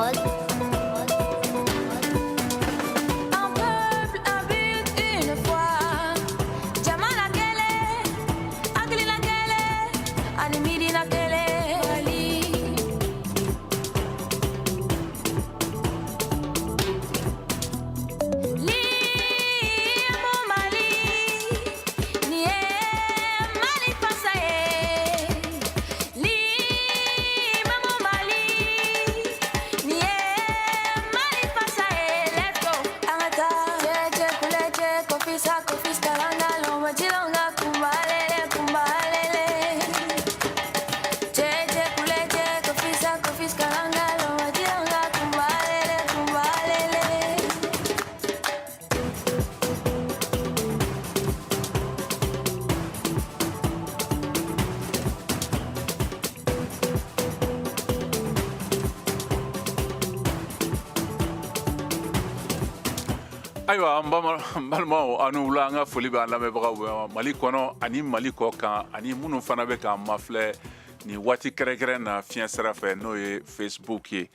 Prod. Un peuple, un but, une foi. Jamana kelen, hakilina kelen, ani miirina kelen. Mali. Limu Mali, nin ye Mali fasa ye. Limamu Mali, nin ye Mali fasa ye. Let's go. An ka taa. Cɛ kule cɛ, kofisa kofis kalanga loma jilonga kumbalele kumbalele. Cɛ cɛ kule cɛ, kofisa kofis kalanga loma jilonga kumbalele kumbalele. Ayiwa, an balimaw, aw ni wula. An ka foli bɛ an lamɛnbagaw bɛɛ ma Mali kɔnɔ ani Mali kɔ kan, ani minnu fana bɛ k'an mafilɛ nin waati kɛrɛnkɛrɛn na fiɲɛ sira fɛ, n'o ye Facebook ye.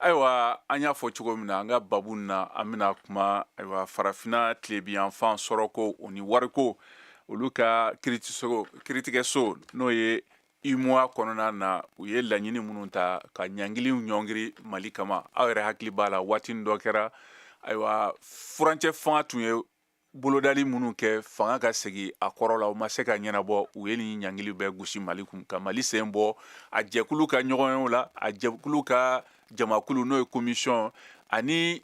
Ayiwa, an y'a fɔ cogo min na, an ka babu na, an bɛna kuma, ayiwa, farafinna tilebinyanfan sɔrɔko o ni wariko, olu ka kiiritigɛso, n'o ye UEMOA kɔnɔna na, u ye laɲini minnu ta ka ɲangiliw ɲɔngiri Mali kama. Aw yɛrɛ hakili b'a la, waati dɔ kɛra, ayiwa, furancɛ fanga tun ye bolodali minnu kɛ fanga ka segin a kɔrɔ la, u ma se ka ɲɛnabɔ. U ye nin ɲangili bɛɛ gosi Mali kun, ka Mali sen bɔ a jɛkulu ka ɲɔgɔnyew la, a jɛkulu ka jamakulu, n'o ye commission, ani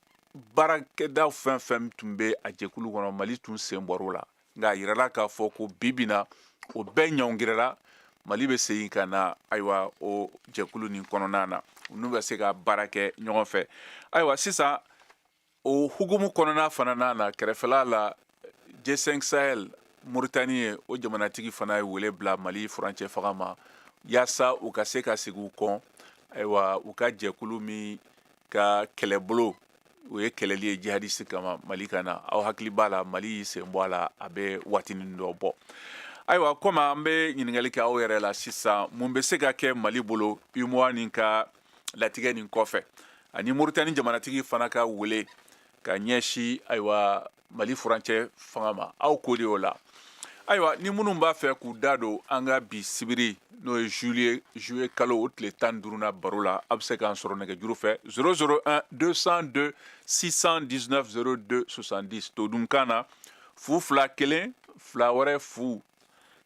baarakɛda fɛn fɛn tun bɛ a jɛkulu kɔnɔ, Mali tun sen bɔr'o la. Nka a yirala k'a fɔ ko bi bi na, o bɛɛ ɲɔngirila, Mali bɛ segin ka na, ayiwa, o jɛkulu nin kɔnɔna na, n'u bɛ se ka baara kɛ ɲɔgɔn fɛ. Ayiwa, sisan o hukumu kɔnɔna fana na, kɛrɛfɛla la, G5 Sahel, Mauritanie ye, o jamanatigi fana ye wele bila Mali furancɛ fanga ma, yaasa u ka se ka segin u kɔ, ayiwa, u ka jɛkulu min ka kɛlɛbolo, o ye kɛlɛli ye jihadisi kama Mali ka na. Aw hakili b'a la, Mali y'i sen bɔ a la, a bɛ waatinin dɔ bɔ. Ayiwa, komi an bɛ ɲininkali kɛ aw yɛrɛ la sisan, mun bɛ se ka kɛ Mali bolo UEMOA nin ka latigɛ nin kɔfɛ, ani Mauritanie jamanatigi fana ka wele ka ɲɛsin, ayiwa, Mali furancɛ fanga ma? Aw ko de o la. Ayiwa, ni minnu b'a fɛ k'u da don an ka bi sibiri, n'o ye juillet kalo o tile 15 na baro la, a bɛ se k'an sɔrɔ nɛgɛjuru fɛ 001 202 619 02 70. Todunkan na, 0 2 1 2 wɛrɛ 0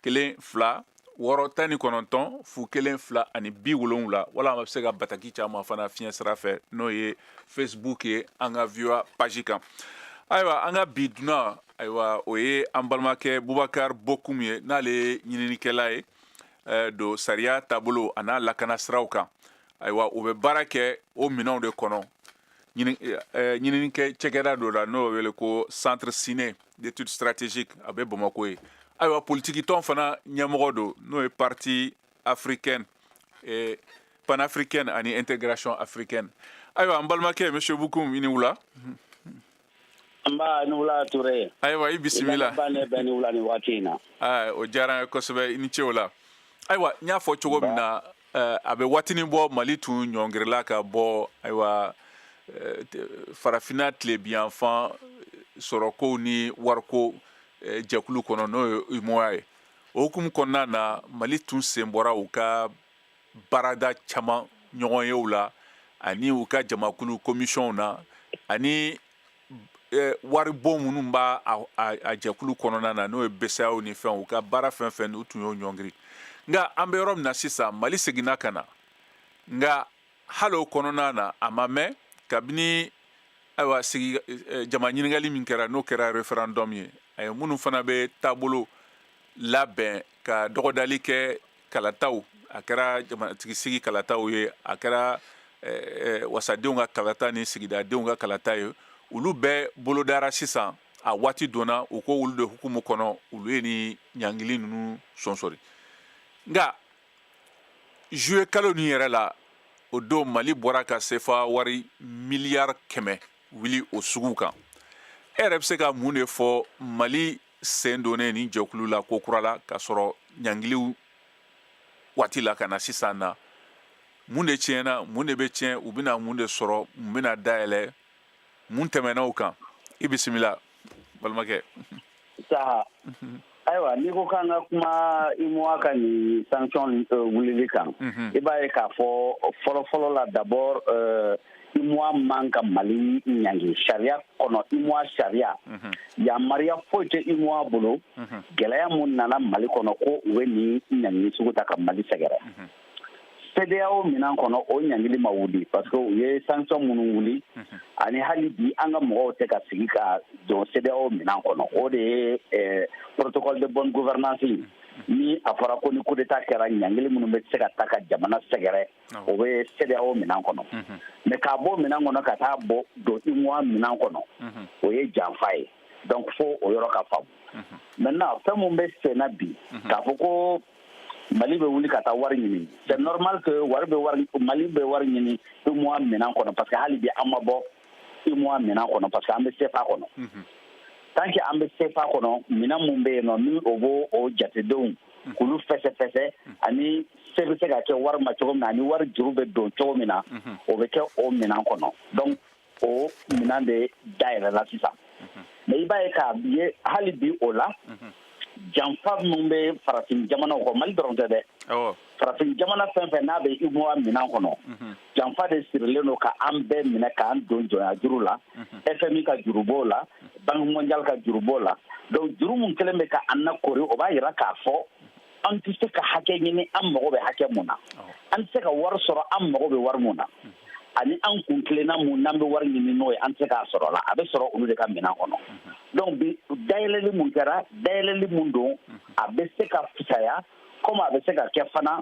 1 2 6 19 0 1 2 ani 70. Wala a bɛ se ka bataki caman fana fiɲɛ sira fɛ, n'o ye Facebook ye, an ka VOA page kan. Ayiwa, an ka bi dunan, ayiwa, o ye an balimakɛ Bubakar Bokum ye, n'ale ye ɲininikɛla ye don sariya taabolo a n'a lakana siraw kan. Ayiwa, o bɛ baara kɛ o minɛnw de kɔnɔ ɲininikɛ cɛkɛda dɔ la, n'o bɛ wele ko Centre Ciné d'études stratégiques, a bɛ Bamakɔ ye. Ayiwa, politiki tɔn fana ɲɛmɔgɔ don, n'o ye Parti africaine panafricaine ani intégration africaine. Ayiwa, an balimakɛ monsieur Bokum, i ni wula. Nba, ni wula Ture. Ayiwa, i bisimila. Ba ne bɛ ni wula ni waati in na. O diyara n ye kosɛbɛ, i ni ce o la. Ayiwa, n y'a fɔ cogo min na, a bɛ waatinin bɔ, Mali tun ɲɔngirila ka bɔ, ayiwa, farafinna tilebinyanfan sɔrɔkow ni wariko jɛkulu kɔnɔ, n'o ye UEMOA ye. O hukumu kɔnɔna na, Mali tun sen bɔra u ka baarada caman ɲɔgɔnyew la, ani u ka jamakulu commissionw na, ani waribon minnu b'a a jɛkulu kɔnɔna na, n'o ye BCEAO ni fɛnw, u ka baara fɛn fɛn, u tun y'o ɲɔngiri. Nka an bɛ yɔrɔ min na sisan, Mali seginna ka na. Nka hali o kɔnɔna na, a ma mɛn kabini, ayiwa, sigi jama ɲininkali min kɛra, n'o kɛra référendum ye, a ye minnu fana bɛ taabolo labɛn ka dɔgɔdali kɛ kalataw, a kɛra jamanatigisigi kalataw ye, a kɛra wasadenw ka kalata ni sigidadenw ka kalata ye, olu bɛɛ bolodara. Sisan a waati donna, u ko olu de hukumu kɔnɔ, olu ye ni ɲangili ninnu sonsori. Nka juillet kalo nin yɛrɛ la, o don Mali bɔra ka sefa wari miliyari 100 wuli o sugu kan. E yɛrɛ bɛ se ka mun de fɔ Mali sen donnen nin jɛkulu la ko kura la, k'a sɔrɔ ɲangiliw waati la ka na sisan na? Mun de tiɲɛna, mun de bɛ tiɲɛ, u bɛna mun de sɔrɔ, mun bɛna dayɛlɛ, mun tɛmɛna o kan? I bisimila, balimakɛ. Saha, ayiwa, n'i ko k'an ka kuma UEMOA ka nin sanction wulili kan, i b'a ye k'a fɔ fɔlɔ fɔlɔ la, d'abord UEMOA man ka Mali ɲangi sariya kɔnɔ. UEMOA sariya, yamaruya foyi tɛ UEMOA bolo. Gɛlɛya mun nana Mali kɔnɔ ko u bɛ nin ɲangili sugu ta ka Mali sɛgɛrɛ CEDEAO minɛn kɔnɔ, o ɲangili ma wuli, parce que u ye sanction minnu wuli, ani hali bi an ka mɔgɔw tɛ ka sigi ka don CEDEAO minɛn kɔnɔ. O de ye protocole de bonne gouvernance, ni a fɔra ko ni coup d'état kɛra, ɲangili minnu bɛ se ka ta ka jamana sɛgɛrɛ, o bɛ CEDEAO minɛn kɔnɔ. Mais k'a bɔ minɛn kɔnɔ ka taa bɔ don UEMOA minɛn kɔnɔ, o ye janfa ye. Donc fo o yɔrɔ ka faamu. Maintenant, fɛn mun bɛ sen na bi, k'a fɔ ko Mali bɛ wuli ka taa wari ɲini, c'est normal que wari bɛ wari Mali bɛ wari ɲini UEMOA minɛn kɔnɔ, parce que hali bi an ma bɔ UEMOA minɛn kɔnɔ, parce que an bɛ CFA kɔnɔ. Tant que an bɛ CFA kɔnɔ, minɛn mun bɛ yen nɔ, ni o b'o o jatedenw k'olu fɛsɛfɛsɛ, ani se bɛ se ka kɛ wari ma cogo min na, ani wari juru bɛ don cogo min na, o bɛ kɛ o minɛn kɔnɔ. Donc o minɛn de dayɛlɛla sisan. Mais i b'a ye k'a ye hali bi o la, janfa min bɛ farafin jamanaw kɔ, Mali dɔrɔn tɛ dɛ, farafin jamana fɛn fɛn n'a bɛ UEMOA minɛn kɔnɔ, janfa de sirilen don ka an bɛɛ minɛ k'an don jɔnya juru la. FMI ka juru b'o la, Banque mondiale ka juru b'o la. Donc juru mun kɛlen bɛ ka an lakori, o b'a yira k'a fɔ an tɛ se ka hakɛ ɲini an mago bɛ hakɛ mun na, an tɛ se ka wari sɔrɔ an mago bɛ wari mun na, ani an kun tilenna mun n'an bɛ wari ɲini n'o ye, an tɛ se k'a sɔrɔ la. A bɛ sɔrɔ olu de ka minɛn kɔnɔ. Donc bi, dayɛlɛli mun kɛra, dayɛlɛli mun don, a bɛ se ka fisaya komi a bɛ se ka kɛ fana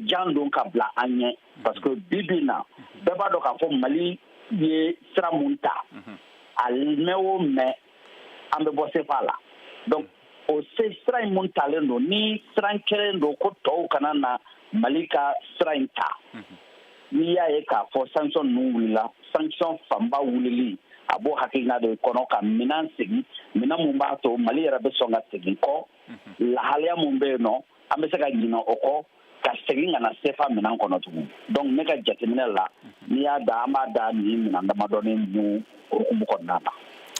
jan don ka bila an ɲɛ, parce que bi bi in na, bɛɛ b'a dɔn k'a fɔ Mali ye sira mun ta, a mɛn o mɛn, an bɛ bɔ CFA la. Donc o se sira in mun talen don, ni sira kɛlen don ko tɔw kana na Mali ka sira in ta, n'i y'a ye k'a fɔ sanction ninnu wulila, sanction fanba wulili, a b'o hakilina de kɔnɔ ka minɛn segin, minɛn mun b'a to Mali yɛrɛ bɛ sɔn ka segin kɔ. Lahalaya mun bɛ yen nɔ, an bɛ se ka ɲinɛ o kɔ ka segin ka na CFA minɛn kɔnɔ tugun. Donc ne ka jateminɛ la, n'i y'a da, an b'a da nin minɛn damadɔni ninnu hukumu kɔnɔna na.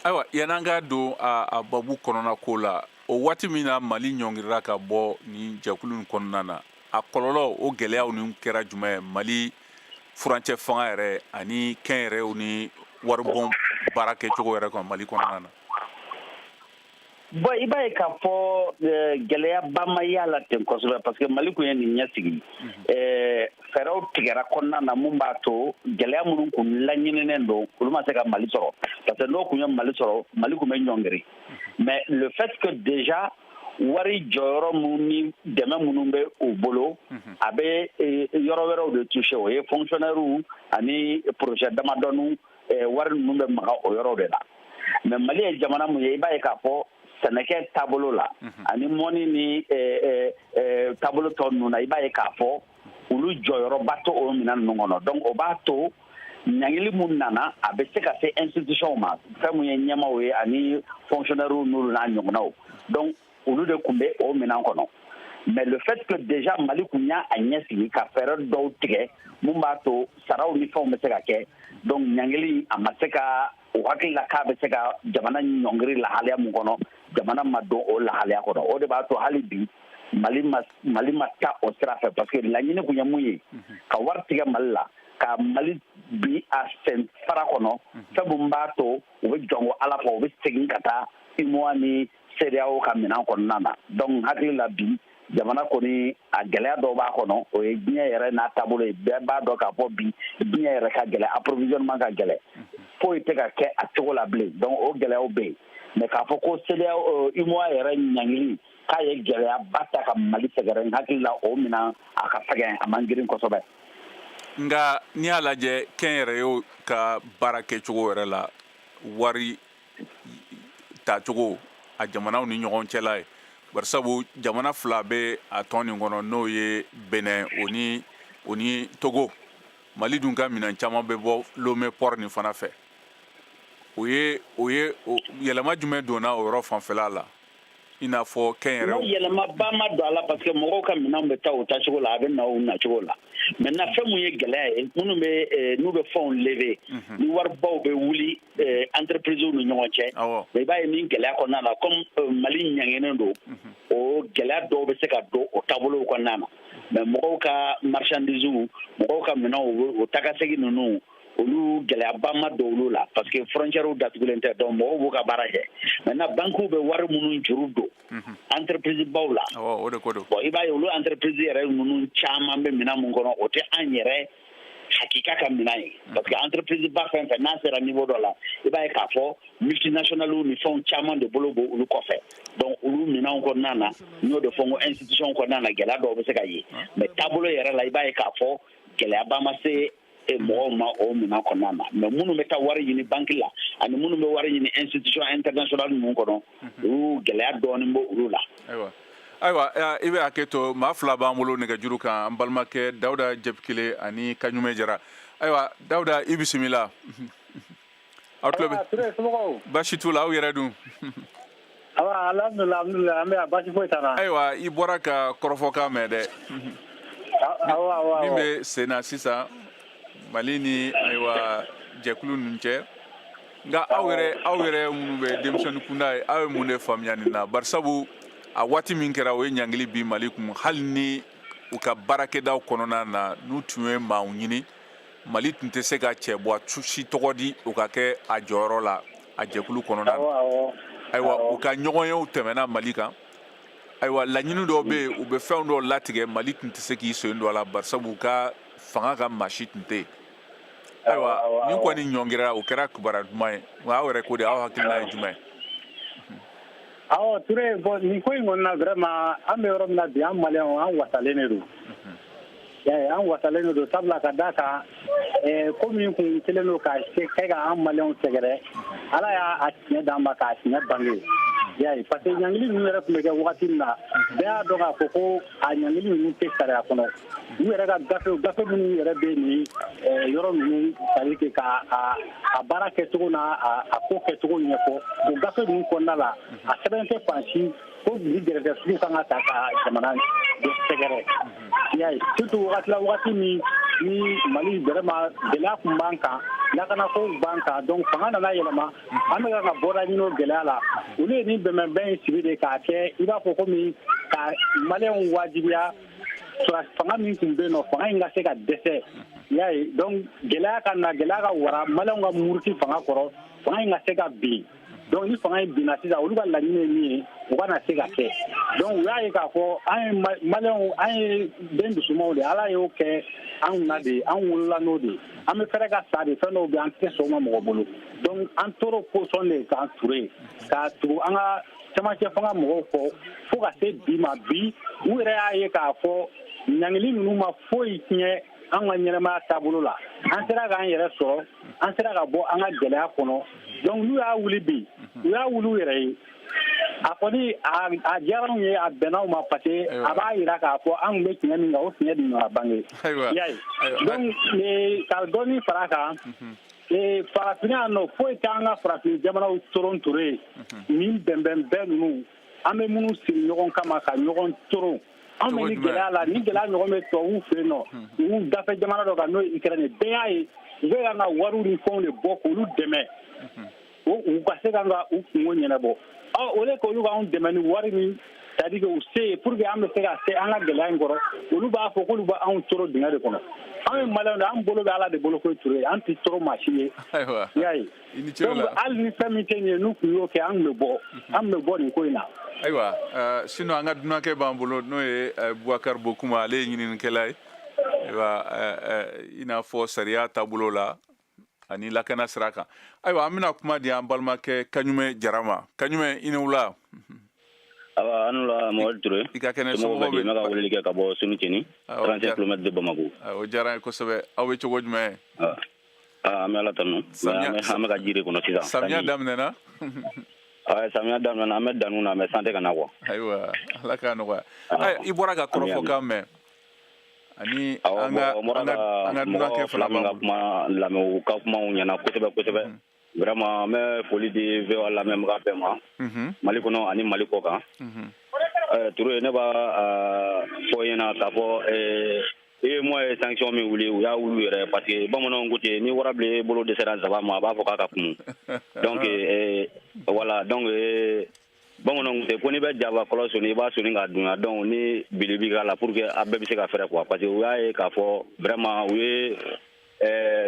Ayiwa, yan'an ka don a babu kɔnɔna ko la, o waati min na Mali ɲɔngirira ka bɔ nin jɛkulu in kɔnɔna na, a kɔlɔlɔ, o gɛlɛyaw ni kɛra jumɛn ye Mali furancɛ fanga yɛrɛ ani kɛnyɛrɛw ni waribon baara kɛcogo yɛrɛ kan Mali kɔnɔna na? Bon, i b'a ye k'a fɔ gɛlɛyaba ma y'a la ten kosɛbɛ, parce que Mali kun ye nin ɲɛsigi, fɛɛrɛw tigɛra kɔnɔna na mun b'a to gɛlɛya minnu kun laɲininen don, olu ma se ka Mali sɔrɔ, parce que n'o kun ye Mali sɔrɔ, Mali kun bɛ ɲɔngiri. Mais le fait que déjà wari jɔyɔrɔ minnu ni dɛmɛ minnu bɛ u bolo, a bɛ yɔrɔ wɛrɛw de toucher, o ye fonctionnaires ani projet damadɔni, wari ninnu bɛ maga o yɔrɔw de la. Mais Mali ye jamana mun ye, i b'a ye k'a fɔ sɛnɛkɛ taabolo la ani mɔni ni taabolo tɔ ninnu na, i b'a ye k'a fɔ olu jɔyɔrɔba to o minɛn ninnu kɔnɔ. Donc o b'a to ɲangili mun nana, a bɛ se ka se institution ma, fɛn mun ye ɲɛmaaw ye ani fonctionnaires n'olu n'a ɲɔgɔnnaw. Donc olu de tun bɛ o minɛn kɔnɔ. Mais le fait que déjà Mali kun y'a a ɲɛsigi ka fɛɛrɛ dɔw tigɛ mun b'a to saraw ni fɛnw bɛ se ka kɛ, donc ɲangili a ma se ka, o hakili la k'a bɛ se ka jamana ɲɔngiri lahalaya mun kɔnɔ, jamana ma don o lahalaya kɔnɔ. O de b'a to hali bi Mali ma taa o sira fɛ, parce que laɲini kun ye mun ye, ka wari tigɛ Mali la, ka Mali bi a sen fara kɔnɔ, fɛn mun b'a to u bɛ jɔn ko Ala fɔ, u bɛ segin ka taa UEMOA ni CEDEAO ka minɛn kɔnɔna na. Donc hakili la bi, jamana kɔni, a gɛlɛya dɔw b'a kɔnɔ, o ye diɲɛ yɛrɛ n'a taabolo ye. Bɛɛ b'a dɔn k'a fɔ bi diɲɛ yɛrɛ ka gɛlɛ, approvisionnement ka gɛlɛ, foyi tɛ ka kɛ a cogo la bilen. Donc o gɛlɛyaw bɛ yen. Mais k'a fɔ ko CEDEAO, UEMOA yɛrɛ ɲangili k'a ye gɛlɛyaba ta ka Mali sɛgɛrɛ, n hakili la o minɛn a ka fɛgɛn, a man girin kosɛbɛ. Nka n'i y'a lajɛ kɛnyɛrɛyew ka baara kɛcogo yɛrɛ la, wari tacogo a jamanaw ni ɲɔgɔn cɛla ye, barisabu jamana fila bɛ a tɔn nin kɔnɔ, n'o ye Benin o ni Togo. Mali dun ka minɛn caman bɛ bɔ Lomé port nin fana fɛ. O ye yɛlɛma jumɛn donna o yɔrɔ fanfɛla la? I n'a fɔ kɛnyɛrɛw. Yɛlɛmaba ma don a la, parce que mɔgɔw ka minɛnw bɛ taa o taacogo la, a bɛ na o nacogo la. Maintenant, fɛn mun ye gɛlɛya ye, minnu bɛ n'u bɛ fɛnw lever, ni waribaw bɛ wuli entreprise ni ɲɔgɔn cɛ, i b'a ye ni gɛlɛya kɔnɔna na, comme Mali ɲangenen don, o gɛlɛya dɔw bɛ se ka don o taabolow kɔnɔna na. Mais mɔgɔw ka marchandise, mɔgɔw ka minɛnw, o tagasegin ninnu, olu gɛlɛyaba ma don olu la, parce que frontières datugulen tɛ. Donc mɔgɔw b'u ka baara kɛ. Maintenant, banques bɛ wari minnu juru don entreprise baw la, o de ko don. Bon, i b'a ye olu entreprise yɛrɛ ninnu caman bɛ minɛn mun kɔnɔ, o tɛ an yɛrɛ hakika ka minɛn ye, parce que entreprise ba fɛn fɛn n'a sera niveau dɔ la, i b'a ye k'a fɔ multinationales ni fɛnw caman de bolo b'o olu kɔfɛ. Donc olu minɛnw kɔnɔna na, n y'o de fɔ, n ko institution kɔnɔna na, gɛlɛya dɔw bɛ se ka ye. Mais taabolo yɛrɛ la, i b'a ye k'a fɔ gɛlɛyaba ma se mɔgɔw ma o minɛn kɔnɔna na. Mais minnu bɛ taa wari ɲini banque la ani minnu bɛ wari ɲini institution internationale ninnu kɔnɔ, olu gɛlɛya dɔɔnin bɛ olu la. Ayiwa, i bɛ hakɛ to, maa fila b'an bolo nɛgɛjuru kan, an balimakɛ Dawuda Jɛpikele ani Kaɲumɛ Jara. Ayiwa Dawuda, i bisimila. Aw tulo bɛ? Baasi t'u la, aw yɛrɛ dun? Awa, alhamdulilah, alhamdulilah, an bɛ yan, baasi foyi t'an na. Ayiwa, i bɔra ka kɔrɔfɔkan mɛn dɛ. Awɔ, awɔ. Min bɛ sen na sisan Mali ni, ayiwa, jɛkulu ninnu cɛ, nka aw yɛrɛ minnu bɛ denmisɛnnin kunda ye, aw ye mun de faamuya nin na? Barisabu a waati min kɛra, o ye ɲangili bin Mali kun, hali ni u ka baarakɛdaw kɔnɔna na, n'u tun ye maaw ɲini, Mali tun tɛ se ka cɛbɔ si tɔgɔ di o ka kɛ a jɔyɔrɔ la a jɛkulu kɔnɔna na. Ayiwa, u ka ɲɔgɔnyew tɛmɛna Mali kan. Ayiwa, laɲini dɔw bɛ yen, u bɛ fɛn dɔw latigɛ, Mali tun tɛ se k'i sen don a la, barisabu u ka fanga ka maa si tun tɛ yen. Ayiwa, nin kɔni ɲɔngirira, o kɛra kibaruya duman ye. Nka aw yɛrɛ ko de, aw hakilina ye jumɛn ye? Awɔ Ture, bon, nin ko in kɔni na, vraiment, an bɛ yɔrɔ min na bi, an Maliyɛnw, an wasalen de don. An wasalen de don, sabula ka d'a kan, ko min kun kɛlen don ka kɛ ka an Maliyɛnw sɛgɛrɛ, Ala y'a tiɲɛ d'an ma k'a tiɲɛ bange. Y'a ye, parce que ɲangili ninnu yɛrɛ tun bɛ kɛ wagati min na, bɛɛ y'a dɔn k'a fɔ ko a ɲangili ninnu tɛ sariya kɔnɔ. U yɛrɛ ka gafe minnu yɛrɛ bɛ nin yɔrɔ ninnu, c'est à dire que ka a baara kɛcogo n'a a ko kɛcogo ɲɛfɔ, o gafe ninnu kɔnɔna la, a sɛbɛn tɛ fan si ko nin gɛrɛgɛrɛ sugu kan ka ta ka jamana sɛgɛrɛ. I y'a ye, surtout wagati la, wagati min ni Mali vraiment gɛlɛya tun b'an kan, lakanakow b'an kan. Donc fanga nana yɛlɛma, an bɛ ka bɔda ɲini o gɛlɛya la. Olu ye nin bɛnbɛnbɛn in sigi de k'a kɛ i b'a fɔ komi ka Maliyɛnw wajibiya fanga min tun bɛ yen nɔ, fanga in ka se ka dɛsɛ. I y'a ye, donc gɛlɛya ka na, gɛlɛya ka wara, Maliyɛnw ka muruti fanga kɔrɔ, fanga in ka se ka bin. Donc ni fanga in binna sisan, olu ka laɲini ye min ye, o kana se ka kɛ. Donc u y'a ye k'a fɔ an ye Maliyɛnw, an ye den dusumanw de, Ala y'o kɛ an kunna de, an wolola n'o de ye. An bɛ fɛɛrɛ ka sa de, fɛn dɔw bɛ yen, an tɛ sɔn o ma mɔgɔ bolo. Donc an tor'o position de k'an ture k'a tugu an ka camancɛ fanga mɔgɔw kɔ fo ka se bi ma. Bi, u yɛrɛ y'a ye k'a fɔ ɲangili ninnu ma foyi tiɲɛ an ka ɲɛnɛmaya taabolo la. An sera k'an yɛrɛ sɔrɔ, an sera ka bɔ an ka gɛlɛya kɔnɔ. Donc n'u y'a wuli bi, u y'a wuli u yɛrɛ ye. A kɔni a diyara anw ye, a bɛnna anw ma, parce que a b'a yira k'a fɔ an tun bɛ tiɲɛ min kan, o tiɲɛ de nana bange. I y'a ye, donc ka dɔɔni fara a kan, farafinna yan nɔ, foyi t'an ka farafin jamanaw toron ture nin bɛnbɛn bɛɛ ninnu, an bɛ minnu siri ɲɔgɔn kama ka ɲɔgɔn toron. Anw bɛ ni gɛlɛya la, ni gɛlɛya ɲɔgɔn bɛ tubabuw fɛ yen nɔ, u dafɛ jamana dɔ kan, n'o ye Ukraine ye. Bɛɛ y'a ye, u bɛ k'an ka wariw ni fɛnw de bɔ k'olu dɛmɛ, u ka se k'an ka u kungo ɲɛnabɔ. Ɔ, au lieu que olu k'anw dɛmɛ ni wari min, c'est à dire que u se ye pour que an bɛ se ka se an ka gɛlɛya in kɔrɔ, olu b'a fɔ k'olu bɛ anw toro dingɛ de kɔnɔ. Anw ye Maliyɛnw de, an bolo bɛ Ala de bolo koyi Ture, an tɛ toro maa si ye. I y'a ye, donc hali ni fɛn min tɛ nin ye, n'u tun y'o kɛ, an tun bɛ bɔ, an bɛ bɔ nin ko in na. Ayiwa, sinon an ka dunankɛ b'an bolo, n'o ye Bubakari Bokuma, ale ye ɲininikɛla ye. Ayiwa, i n'a fɔ sariya taabolo la ani lakana sira kan. Ayiwa, an bɛna kuma di an balimakɛ Kaɲumɛ Jara ma. Kaɲumɛ, i ni wula. Awa, an la, Mohamed Touré. I ka kɛnɛ? Somɔgɔw bɛ di? N bɛ ka weleli kɛ ka bɔ Senu-Ceni, 35 km de Bamako. O diyara n ye kosɛbɛ. Aw bɛ cogo jumɛn? An bɛ Ala tanu, an bɛ ka ji de kɔnɔ sisan. Samiya daminɛna. Samiya daminɛna, an bɛ danniw na, mais san tɛ ka na quoi. Ayiwa, Ala k'a nɔgɔya. I bɔra ka kɔrɔfɔkan mɛn ani an ka an ka dunankɛ fila min ka kuma lamɛn, u ka kumaw ɲɛna kosɛbɛ kosɛbɛ. Vraiment, n bɛ foli di VOA lamɛnbaga bɛɛ ma, Mali kɔnɔ ani Mali kɔ kan. Touré, ne b'a fɔ ɲɛna k'a fɔ UEMOA ye sanction min wuli, u y'a wuli yɛrɛ, parce que bamananw ko ten, ni warabilen bolo dɛsɛra nsaban ma, a b'a fɔ k'a ka kumu. Donc voilà, donc bamananw ko ten ko n'i bɛ jaba kɔlɔ soni, i b'a soni k'a dunya. Donc ni bili b'i k'a la pour que a bɛɛ bɛ se ka fɛrɛ quoi, parce que u y'a ye k'a fɔ vraiment u ye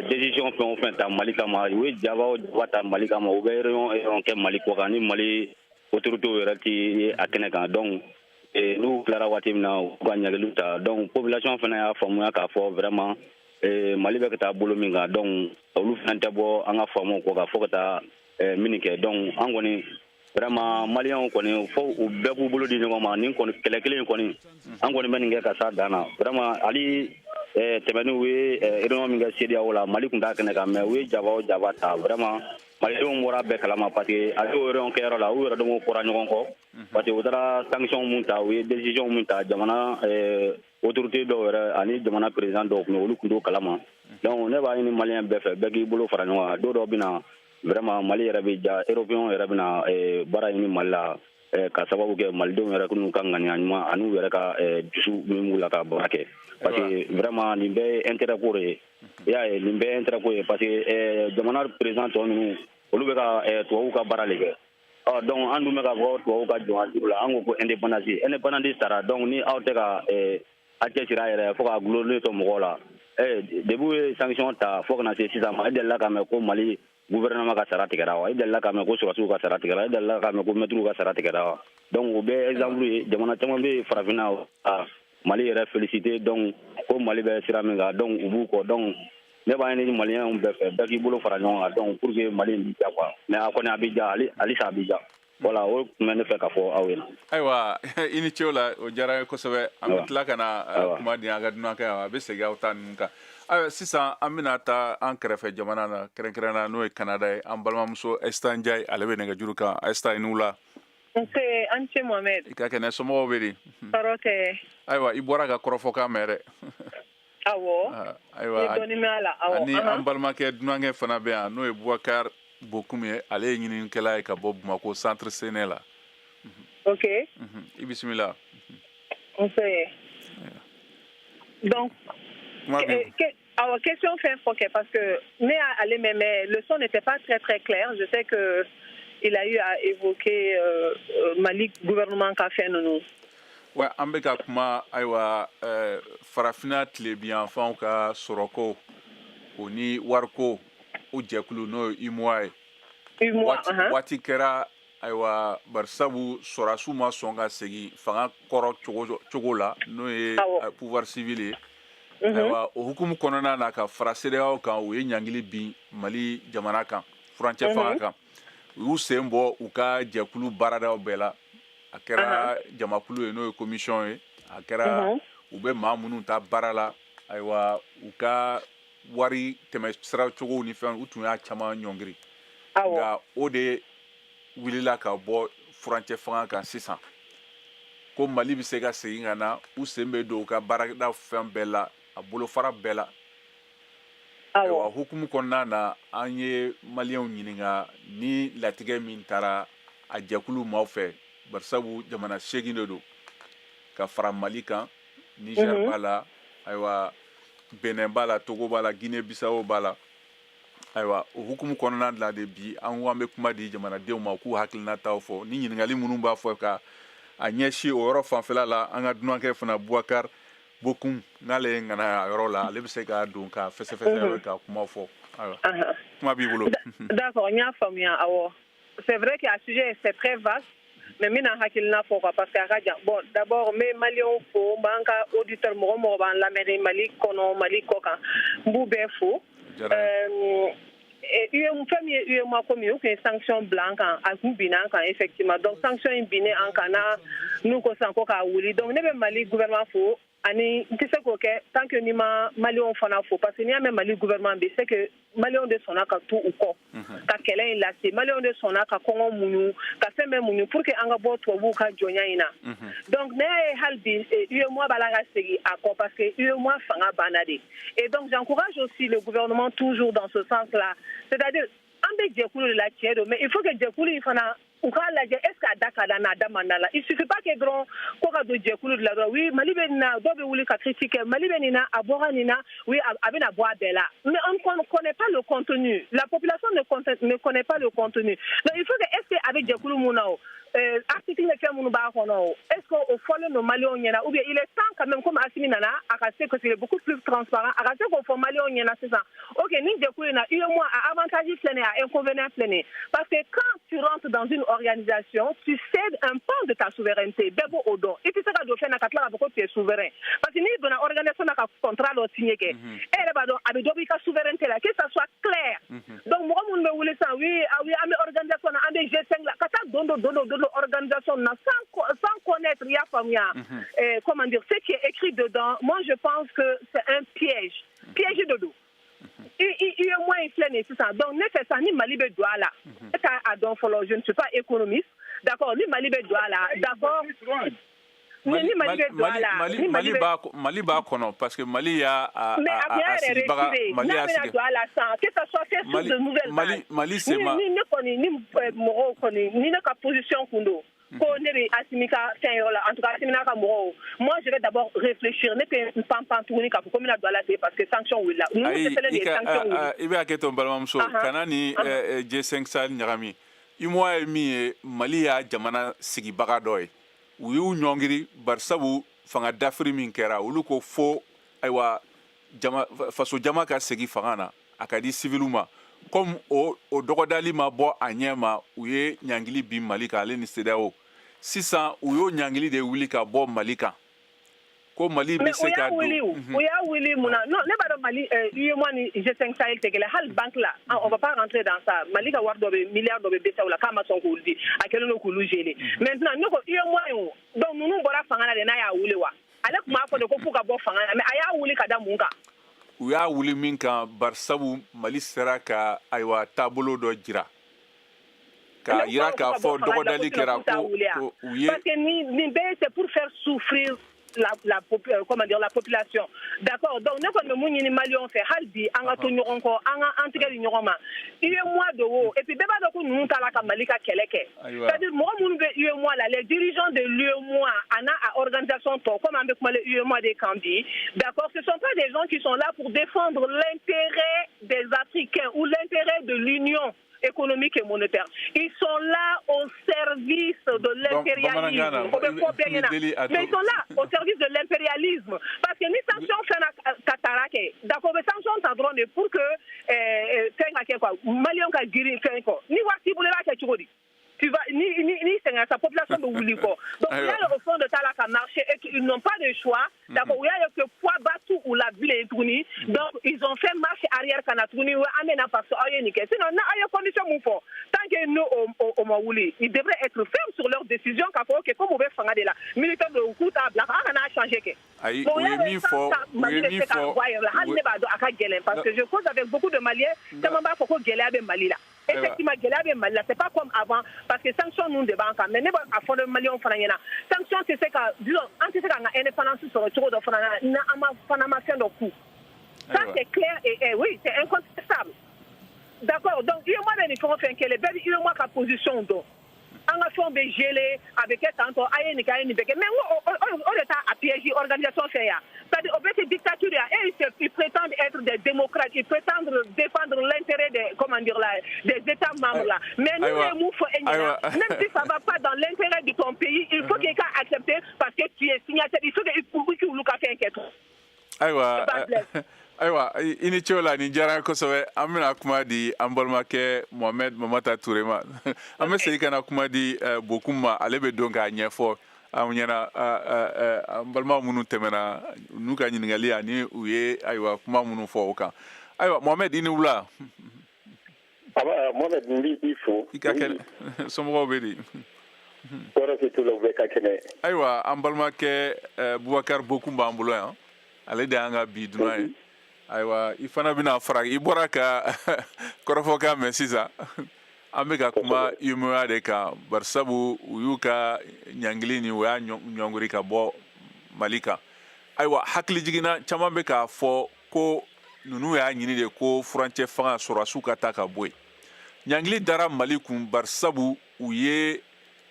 décision fɛn o fɛn ta Mali kama, u ye jaba o jaba ta Mali kama, u bɛ réunion kɛ Mali kɔ kan ni Mali autorités yɛrɛ ti a kɛnɛ kan. Donc n'u tilara waati min na, u ka ɲagaliw ta. Donc population fana y'a faamuya k'a fɔ vraiment Mali bɛ ka taa bolo min kan. Donc olu fana tɛ bɔ an ka faamuw kɔ kan fo ka taa min kɛ. Donc an kɔni, vraiment, maliyɛnw kɔni, fo u bɛɛ k'u bolo di ɲɔgɔn ma. Nin kɔni kɛlɛ kelen kɔni, an kɔni bɛ nin kɛ ka s'a dan na vraiment. Hali tɛmɛni, u ye réunion min kɛ CEDEAO la, Mali tun t'a kɛnɛ kan, mais u ye jaba o jaba ta, vraiment malidenw bɔra bɛɛ kalama, parce que ale y'o réunion kɛyɔrɔ la, u yɛrɛ dɔn kɔra ɲɔgɔn kɔ, parce que u taara sanction mun ta, u ye décision mun ta, jamana autorité dɔw yɛrɛ ani jamana président dɔw tun bɛ, olu tun t'o kalama. Donc ne b'a ɲini maliyɛn bɛɛ fɛ, bɛɛ k'i bolo fara ɲɔgɔn kan. Don dɔ bɛ na, vraiment Mali yɛrɛ bɛ ja, européen yɛrɛ bɛna baara ɲini Mali la ka sababu kɛ malidenw yɛrɛ n'u ka ŋaniya ɲuman ani u yɛrɛ ka dusu min b'u la ka baara kɛ, parce que vraiment nin bɛɛ ye intérêt ko de ye. I y'a ye, nin bɛɛ ye intérêt ko ye, parce que jamana président tɔ ninnu, olu bɛ ka tubabuw ka baara de kɛ. Ɔ donc an dun bɛ ka fɔ tubabuw ka jɔn juru la, an ko ko indépendance, indépendance sara. Donc ni aw tɛ ka a cɛsiri a yɛrɛ fo ka gulonlen to mɔgɔw la, depuis u ye sanction ta fo kana se sisan ma, e delila k'a mɛn ko Mali gouvernement ka sara tigɛra wa? E delila k'a mɛn ko sɔrɔdasiw ka sara tigɛra? E delila k'a mɛn ko mɛtiriw ka sara tigɛra wa? Donc o bɛɛ exemple ye. Jamana caman bɛ yen farafinna ka Mali yɛrɛ félicité, donc ko Mali bɛ sira min kan, donc u b'u kɔ. Donc ne b'a ɲini maliyɛnw bɛɛ fɛ, bɛɛ k'i bolo fara ɲɔgɔn kan, donc pour que Mali in bɛ diya quoi. Mais a kɔni a bɛ diya, halisa a bɛ diya. Voilà, o tun bɛ ne fɛ ka fɔ aw ɲɛna. Ayiwa, i ni ce o la, o diyara n ye kosɛbɛ. An bɛ tila ka na kuma di an ka dunankɛ, a bɛ segin aw ta ninnu kan. Ayiwa, sisan an bɛna taa an kɛrɛfɛ jamana na, kɛrɛnkɛrɛnnenya n'o ye Canada ye. An balimamuso Esita Njayi, ale bɛ nɛgɛjuru kan. Esita, i ni wula. Nse, an ce Mohamed. I ka kɛnɛ, somɔgɔw bɛ di? Tɔɔrɔ tɛ. Ayiwa, i bɔra ka kɔrɔfɔkan mɛn dɛ. Awɔ. Ayiwa, dɔɔni mɛn a la, awɔ. Ani an balimakɛ dunankɛ fana bɛ yan, n'o ye Boubacar Bokum ye, ale ye ɲininikɛla ye ka bɔ Bamako Centre Séné la. Ok. I bisimila. Nse. Donc, alors, question fɛn fɔ kɛ, parce que ne y'ale mɛn, mais le son n'était pas très très clair. Je sais que il a eu à évoquer Mali gouvernement ka fɛn ninnu. Wa an bɛ ka kuma, ayiwa, farafinna tilebiyanfanw ka sɔrɔko o ni wariko o jɛkulu, n'o ye UEMOA ye. Waati kɛra, ayiwa, barisabu sɔrɔdasiw ma sɔn ka segin fanga kɔrɔ cogo la, n'o ye pouvoir civil ye. Ayiwa, o hukumu kɔnɔna na, ka fara CEDEAO kan, u ye ɲangili bin Mali jamana kan, furancɛ fanga kan. U y'u sen bɔ u ka jɛkulu baaradaw bɛɛ la. A kɛra jamakulu ye, n'o ye commission ye, a kɛra u bɛ maa minnu ta baara la. Ayiwa, u ka wari tɛmɛ sira cogow ni fɛn, u tun y'a caman ɲɔngiri. Nka o de wulila ka bɔ furancɛ fanga kan sisan, ko Mali bɛ se ka segin ka na, u sen bɛ don u ka baarada fɛn bɛɛ la, a bolofara bɛɛ la. Ayiwa, hukumu kɔnɔna na, an ye maliyɛnw ɲininka ni latigɛ min taara a jɛkulu maaw fɛ, barisabu jamana 8 de don ka fara Mali kan: Niger b'a la, ayiwa, Benin b'a la, Togo b'a la, Guinée Bissau b'a la. Ayiwa, o hukumu kɔnɔna la de bi, an ko an bɛ kuma di jamanadenw ma, k'u hakilinataw fɔ ni ɲininkali minnu b'a fɔ ka a ɲɛsin o yɔrɔ fanfɛla la. An ka dunankɛ fana, Boubacar Bokum, n'ale ye ŋana a yɔrɔ la, ale bɛ se k'a don ka fɛsɛfɛsɛ ka kuma fɔ. Ayiwa, kuma b'i bolo. D'accord, n y'a faamuya, awɔ. C'est vrai que a sujet, c'est très vaste, mais n bɛna hakilina fɔ quoi, parce que a ka jan. Bon, d'abord n bɛ maliyɛnw fo, n b'an ka auditeur, mɔgɔ mɔgɔ b'an lamɛn Mali kɔnɔ, Mali kɔ kan, n b'u bɛɛ fo. Fɛn min ye UEMOA ko min ye, u tun ye sanction bila an kan, a kun binna an kan effectivement. Donc sanction in binnen an kan na, n'u ko sisan ko k'a wuli, donc ne bɛ Mali gouvernement fo, ani n tɛ se k'o kɛ tant que ni ma maliyɛnw fana fo, parce que n'i y'a mɛn Mali gouvernement bi, c'est que maliyɛnw de sɔnna ka to u kɔ ka kɛlɛ in lase, maliyɛnw de sɔnna ka kɔngɔ muɲu, ka fɛn bɛɛ muɲu pour que an ka bɔ tubabuw ka jɔnya in na. Donc ne y'a ye hali bi UEMOA b'a la ka segin a kɔ, parce que UEMOA fanga banna de. Et donc j'encourage aussi le gouvernement toujours dans ce sens-là, c'est-à-dire An bɛ jɛkulu de la, tiɲɛ don, mais il faut que jɛkulu in fana, u k'a lajɛ, est ce que a da ka di an na, a da man d'a la. Il suffit pas que dɔrɔn ko ka don jɛkulu de la dɔrɔn. Oui, Mali bɛ nin na, dɔw bɛ wuli ka critique kɛ, Mali bɛ nin na, a bɔra nin na, oui, a bɛna bɔ a bɛɛ la, mais on ne connaît pas le contenu, la population ne connaît pas le contenu. Donc il faut que, est ce que a bɛ jɛkulu mun na, o article ni fɛn minnu b'a kɔnɔ, o est ce que o fɔlen don Maliyɛnw ɲɛna? Ou bien il est temps quand même, comme Assimi nana, a ka se, parce qu'il est beaucoup plus transparent, a ka se k'o fɔ Maliyɛnw ɲɛna sisan: ok, nin jɛkulu in na, UEMOA, a avantage filɛ nin ye, a inconvénient filɛ nin ye. Parce que quand tu rentres dans une organisation, tu cèdes un pan de ta souveraineté. Bɛɛ b'o o dɔn. I tɛ se ka don fɛn na ka tila k'a fɔ ko tu es souverain, parce que n'i donna organisation na ka contrat dɔ signé kɛ, e yɛrɛ b'a dɔn a bɛ dɔ b'i ka souveraineté la. Que ça soit clair. Donc mɔgɔ minnu bɛ wuli sisan, oui, ah oui, an bɛ organisation na, an bɛ G5 la, ka taa don don don don don organisation na sans connaître, i y'a faamuya, comment dire, ce qui est écrit dedans, moi je pense que c'est un piège, piège de don. I UEMOA in filɛ nin ye sisan. Donc ne fɛ sisan, ni Mali bɛ don a la, ne t'a a dɔn fɔlɔ, je ne suis pas économiste, d'accord. Ni Mali bɛ don a la, d'accord, ni Mali bɛ don a la, ni Mali b'a, Mali b'a kɔnɔ, parce que Mali y'a a mais a a sigibaga. Mali y'a sigi. N'a bɛna don a la sisan, que ça soit fait sur de nouvelles bases. Mali sema Ni ne kɔni, ni mɔgɔw kɔni, ni ne ka position kun don ko ne bɛ Assimi ka fɛn yɔrɔ la, en tout cas Assimi n'a ka mɔgɔw, moi je vais d'abord réfléchir. Ne tɛ n pan pan tuguni k'a fɔ ko n bɛna don a la ten, parce que sanction wulila. Ninnu tɛ fɛnɛ de ye sanction wuli. I bɛ hakɛ to, n balimamuso, kana ni G5 Sahel ɲagami. UMOA ye min ye, Mali y'a jamana sigibaga dɔ ye. U y'u ɲɔngiri barisabu fanga dafiri min kɛra, olu ko fo ayiwa jama, faso jama ka segin fanga na, a ka di civiliw ma. Comme o dɔgɔdali ma bɔ a ɲɛ ma, u ye ɲangili bin Mali kan, ale ni CEDEAO. Sisan u y'o ɲangili de wuli ka bɔ Mali kan, ko Mali bɛ se ka don. U y'a wuli mun na? Non, ne b'a dɔn Mali, UEMOA ni G5 Sahel tɛ kelen. Hali banque la, on va pas rentrer dans ça. Mali ka wari dɔ bɛ, milliard dɔ bɛ BCEAO la, k'a ma sɔn k'olu di, a kɛlen don k'olu geler. Maintenant ne ko UEMOA in o, donc ninnu bɔra fanga la de n'a y'a wuli wa? Ale tun b'a fɔ de ko f'u ka bɔ fanga la, mais a y'a wuli ka da mun kan? U y'a wuli min kan, barisabu Mali sera ka ayiwa taabolo dɔ jira k'a yira k'a fɔ dɔgɔdali kɛra, ko u ye Parce que nin bɛɛ, c'est pour faire souffrir la comment dire, la population, d'accord. Donc ne kɔni bɛ mun ɲini Maliyɛnw fɛ hali bi, an ka to ɲɔgɔn kɔ, an ka an tigɛ di ɲɔgɔn ma. UEMOA de o, et puis bɛɛ b'a dɔn ko ninnu t'a la ka Mali ka kɛlɛ kɛ. C'est à dire mɔgɔ minnu bɛ UEMOA la, les dirigeants de l'UEMOA a n'a a organisation tɔ, comme an bɛ kuma UEMOA de kan bi, d'accord, ce sont pas des gens qui sont là pour défendre l'intérêt des Africains ou l'intérêt de l'Union économique et monétaire. Ils sont là au service de l'impérialisme. Mais ils sont là au service de l'impérialisme. Parce que ni sanction fɛn ka tara kɛ, d'accord, bɛ sanction ta dɔrɔn de pour que fɛn ka kɛ quoi, Maliyɛnw ka girin fɛn kɔ. Ni wari t'i bolo, i b'a kɛ cogo di? Tu vas ni sɛgɛn sa, population bɛ wuli kɔ. Donc u y'a ye au fond de ta la ka marcher et qu'ils n'ont pas de choix, d'accord. U y'a ye que poids ba t'u u la bilen tuguni, donc ils ont fait marche arrière ka na tuguni: an bɛ na parce que aw ye nin kɛ. Sinon n'a aw ye condition mun fɔ, tant que n'o o ma wuli, ils devraient être fermes sur leur décision, k'a fɔ ok, comme u bɛ fanga de la, militaire de, u k'u t'a bila, an kana changer kɛ. Ayi, u ye min fɔ, u ye min fɔ, hali ne b'a dɔn a ka gɛlɛn, parce que je cause avec beaucoup de Maliens, caman b'a fɔ ko gɛlɛya bɛ Mali la. Effectivement, gɛlɛya bɛ Mali la, c'est pas comme avant, parce que sanction ninnu de b'an kan. Mais ne b'a fɔ de Maliyɛnw fana ɲɛna, sanction tɛ se ka, disons, an tɛ se k'an ka indépendance sɔrɔ cogo dɔ fana na n'an ma fana ma fɛn dɔ ku. Ça c'est clair et oui, c'est incontestable, d'accord. Donc UEMOA bɛ nin fɛn o fɛn kɛlɛ, bɛɛ bɛ UEMOA ka position dɔn. An ka fɛnw bɛ geler, a bɛ kɛ tantɔ, a ye nin kɛ, a ye nin bɛɛ kɛ, mais n ko o de t'a a piège organisation fɛ yan, c'est-à-dire o bɛɛ tɛ dictature ya. Et ils prétendent être des démocrates, ils prétendent défendre l'intérêt des, comment dire là, des États membres là, mais nous ye mun fɔ e ɲɛna, même si ça va pas dans l'intérêt de ton pays, il faut qu'il ka accepter parce que tu es signataire. Il faut que olu ka fɛn kɛ. Ayiwa, ayiwa, i ni ce o la, nin diyara n ye kosɛbɛ. An bɛna kuma di an balimakɛ Mohamed Mamata Ture ma. An bɛ segin ka na kuma di Bokum ma, ale bɛ don k'a ɲɛfɔ an ɲɛna an balima minnu tɛmɛna n'u ka ɲininkali ani u ye ayiwa kuma minnu fɔ o kan. Ayiwa Mohamed, i ni wula. Mohamed, n b'i fo. I ka kɛnɛ, somɔgɔw bɛ di? Tɔɔrɔ tɛ t'u la, u bɛɛ ka kɛnɛ. Ayiwa, an balimakɛ Bubakari Bokum b'an bolo yan, ale de y'an ka bi dunan ye. Ayiwa, i fana bɛna fara, i bɔra ka kɔrɔfɔkan mɛn sisan. An bɛ ka kuma UEMOA de kan, barisabu u y'u ka ɲangili ni u y'a ɲɔngiri ka bɔ Mali kan. Ayiwa, hakili jiginna, caman bɛ k'a fɔ ko ninnu y'a ɲini de ko furancɛ fanga sɔrɔdasiw ka taa ka bɔ yen. Ɲangili dara Mali kun barisabu u ye,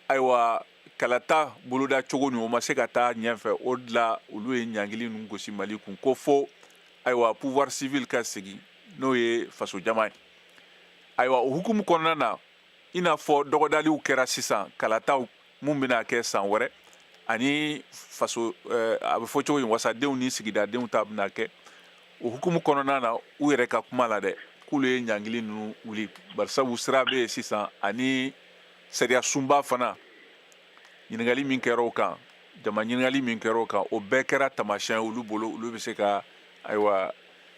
ayiwa, kalata boloda cogo nin, o ma se ka taa ɲɛfɛ. O de la olu ye ɲangili ninnu gosi Mali kun ko fo, ayiwa, pouvoir civil ka segin, n'o ye fasojama ye. Ayiwa, o hukumu kɔnɔna na, i n'a fɔ dɔgɔdaliw kɛra sisan, kalataw mun bɛna kɛ san wɛrɛ, ani faso a bɛ fɔ cogo in, wasadenw ni sigidadenw ta bɛna kɛ, o hukumu kɔnɔna na, u yɛrɛ ka kuma la dɛ, k'olu ye ɲangili ninnu wuli barisabu sira bɛ yen sisan. Ani sariya sunba fana, ɲininkali min kɛra o kan, jama ɲininkali min kɛra o kan, o bɛɛ kɛra taamasiyɛn olu bolo, olu bɛ se ka, ayiwa,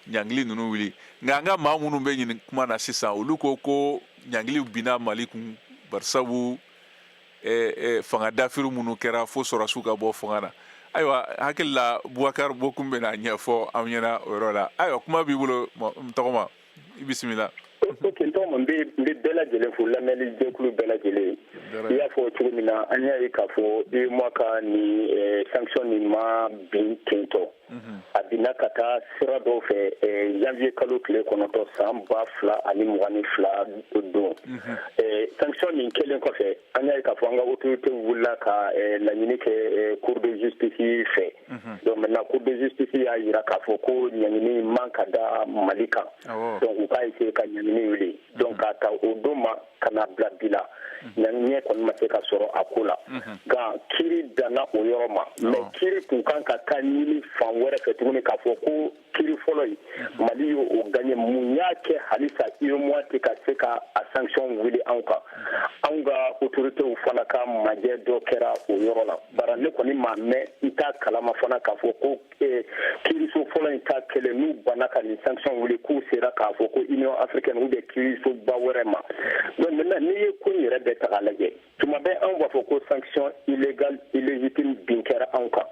ɲangili ninnu wuli. Nka an ka maa minnu bɛ ɲini kuma na sisan, olu ko ko ɲangiliw binna Mali kun barisabu fanga dafiri minnu kɛra fo sɔrɔsiw ka bɔ fanga na. Ayiwa, hakili la Bubakari Bokum bɛna ɲɛfɔ anw ɲɛna o yɔrɔ la. Ayiwa, kuma b'i bolo n tɔgɔma, i bisimila. Ok, n tɔgɔma, n bɛ bɛɛ lajɛlen fo, lamɛnni jɛkulu bɛɛ lajɛlen. I y'a fɔ cogo min na, an y'a ye k'a fɔ UEMOA ka nin sanction nin ma bin ten tɔ. A binna ka taa sira dɔw fɛ janvier kalo tile 9 san 2022 don. Sanction nin kɛlen kɔfɛ, an y'a ye k'a fɔ an ka autorité wulila ka laɲini kɛ Cour de justice fɛ. Donc maintenant, Cour de justice y'a jira k'a fɔ ko ɲangini man ka da Mali kan, donc u k'a essayer ka ɲangini wuli. Donc k'a ta o don ma ka na bila bi la, ɲɛ kɔni ma se ka sɔrɔ a ko la. Nka kiiri danna o yɔrɔ ma, mais kiiri tun kan ka taa ɲini fan wɛrɛ fɛ tuguni, k'a fɔ ko kiiri fɔlɔ in, Mali y'o o gagné. Mun y'a kɛ halisa UEMOA tɛ ka se ka a sanction wuli anw kan? Anw ka autorités fana ka majɛ dɔ kɛra o yɔrɔ la. Bara ne kɔni m'a mɛn, n t'a kalama fana k'a fɔ ko kiiriso fɔlɔ in ta kɛlen, n'u banna ka nin sanction wuli, k'u sera k'a fɔ ko Union africaine ou bien kiirisoba wɛrɛ ma. Donc maintenant, n'i ye ko in yɛrɛ bɛɛ ta k'a lajɛ, tuma bɛɛ anw b'a fɔ ko sanction illégale, illégitime bin kɛra anw kan.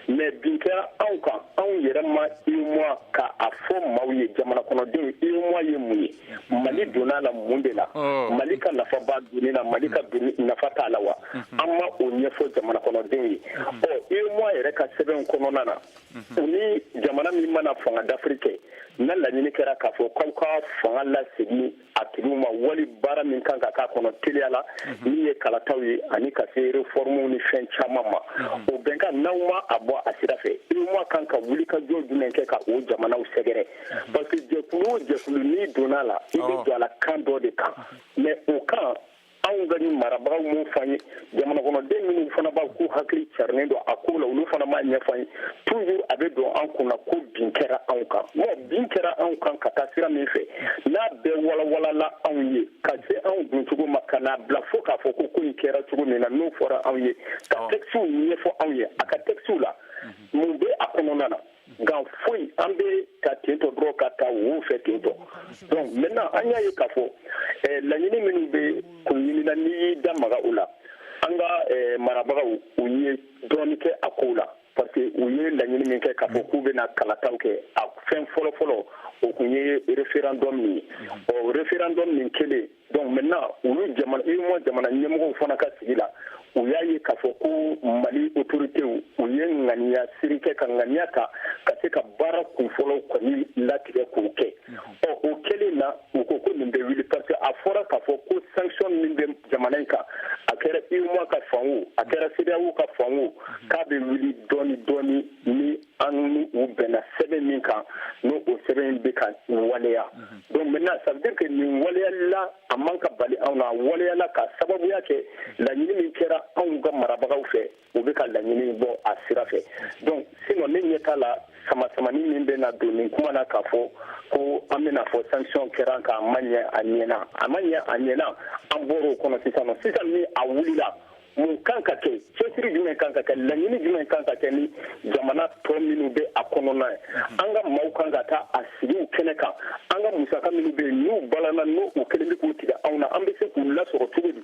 Mais bin kɛra anw kan, anw yɛrɛ ma UEMOA ka a fɔ maaw ye, jamana kɔnɔdenw, UEMOA ye mun ye, Mali donna la mun de la, Mali ka nafa b'a donni na, Mali ka nafa t'a la wa? An ma o ɲɛfɔ jamana kɔnɔdenw ye. Ɔ, UEMOA yɛrɛ ka sɛbɛnw kɔnɔna na, u ni jamana min mana fanga dafiri kɛ, na laɲini kɛra k'a fɔ k'aw ka fanga lasegin a tigiw ma, wali baara min kan ka k'a kɔnɔ teliya la, min ye kalataw ye ani ka se réformes ni fɛn caman ma, o bɛnkan, n'aw ma a bɔ a sira fɛ, UEMOA kan ka wuli ka jɔ jumɛn kɛ ka o jamanaw sɛgɛrɛ? Parce que jɛkulu o jɛkulu, n'i donna la, i bɛ don a la kan dɔ de kan. Mais o kan, anw ka ni marabagaw m'o fɔ an ye. Jamana kɔnɔden minnu fana b'a k'u hakili carinen don a ko la, olu fana m'a ɲɛfɔ an ye. Toujours a bɛ don an kunna ko bin kɛra anw kan. Bon, bin kɛra anw kan ka taa sira min fɛ, n'a bɛɛ walawalala anw ye ka se anw duncogo ma, ka n'a bila fo k'a fɔ ko ko in kɛra cogo min na, n'o fɔra anw ye, ka textes ɲɛfɔ anw ye, a ka textes la, mun bɛ a kɔnɔna na? Nka foyi, an bɛ ta ten tɔ dɔrɔn ka taa wo fɛ ten tɔ. Donc maintenant, an y'a ye k'a fɔ laɲini minnu bɛ kun ɲinina, n'i y'i da maga o la, an ka marabagaw, u ye dɔɔni kɛ a kow la, parce que u ye laɲini min kɛ k'a fɔ k'u bɛna kalataw kɛ, a fɛn fɔlɔ-fɔlɔ, o kun ye référendum min ye. Ɔ, référendum min kɛlen, donc maintenant, olu jamana, UEMOA jamana ɲɛmɔgɔw fana ka sigi la, u y'a ye k'a fɔ ko Mali autorités, u ye ŋaniya siri kɛ ka ŋaniya ta ka se ka baara kunfɔlɔw kɔni latigɛ k'o kɛ. Ɔ, o kɛlen na, u ko ko nin bɛ wuli, parce que a fɔra k'a fɔ ko sanction min bɛ jamana in kan, a kɛra UEMOA ka fan o, a kɛra CEDEAO ka fan o, k'a bɛ wuli dɔɔni dɔɔni ni an ni u bɛnna sɛbɛn min kan, n'o o sɛbɛn in bɛ ka waleya. Donc maintenant, ça veut dire que nin waleyalila, a man ka bali anw na. A waleyala ka sababuya kɛ laɲini min kɛra anw ka marabagaw fɛ, u bɛ ka laɲini bɔ a sira fɛ. Donc sinon, ne ɲɛ t'a la sama samani min bɛ na don nin kuma na k'a fɔ ko an bɛna fɔ sanction kɛra an kan, a ma ɲɛ, a ɲɛna, a ma ɲɛ, a ɲɛna. An bɔr'o kɔnɔ sisan nɔ. Sisan ni a wulila, mun kan ka kɛ? Cɛsiri jumɛn kan ka kɛ? Laɲini jumɛn kan ka kɛ ni jamana tɔ minnu bɛ a kɔnɔna ye? An ka maaw kan ka taa a sigiw kɛnɛ kan. An ka musaka minnu bɛ yen, n'u balana, n'u u kelen bɛ k'u tigɛ anw na, an bɛ se k'u lasɔrɔ cogo di?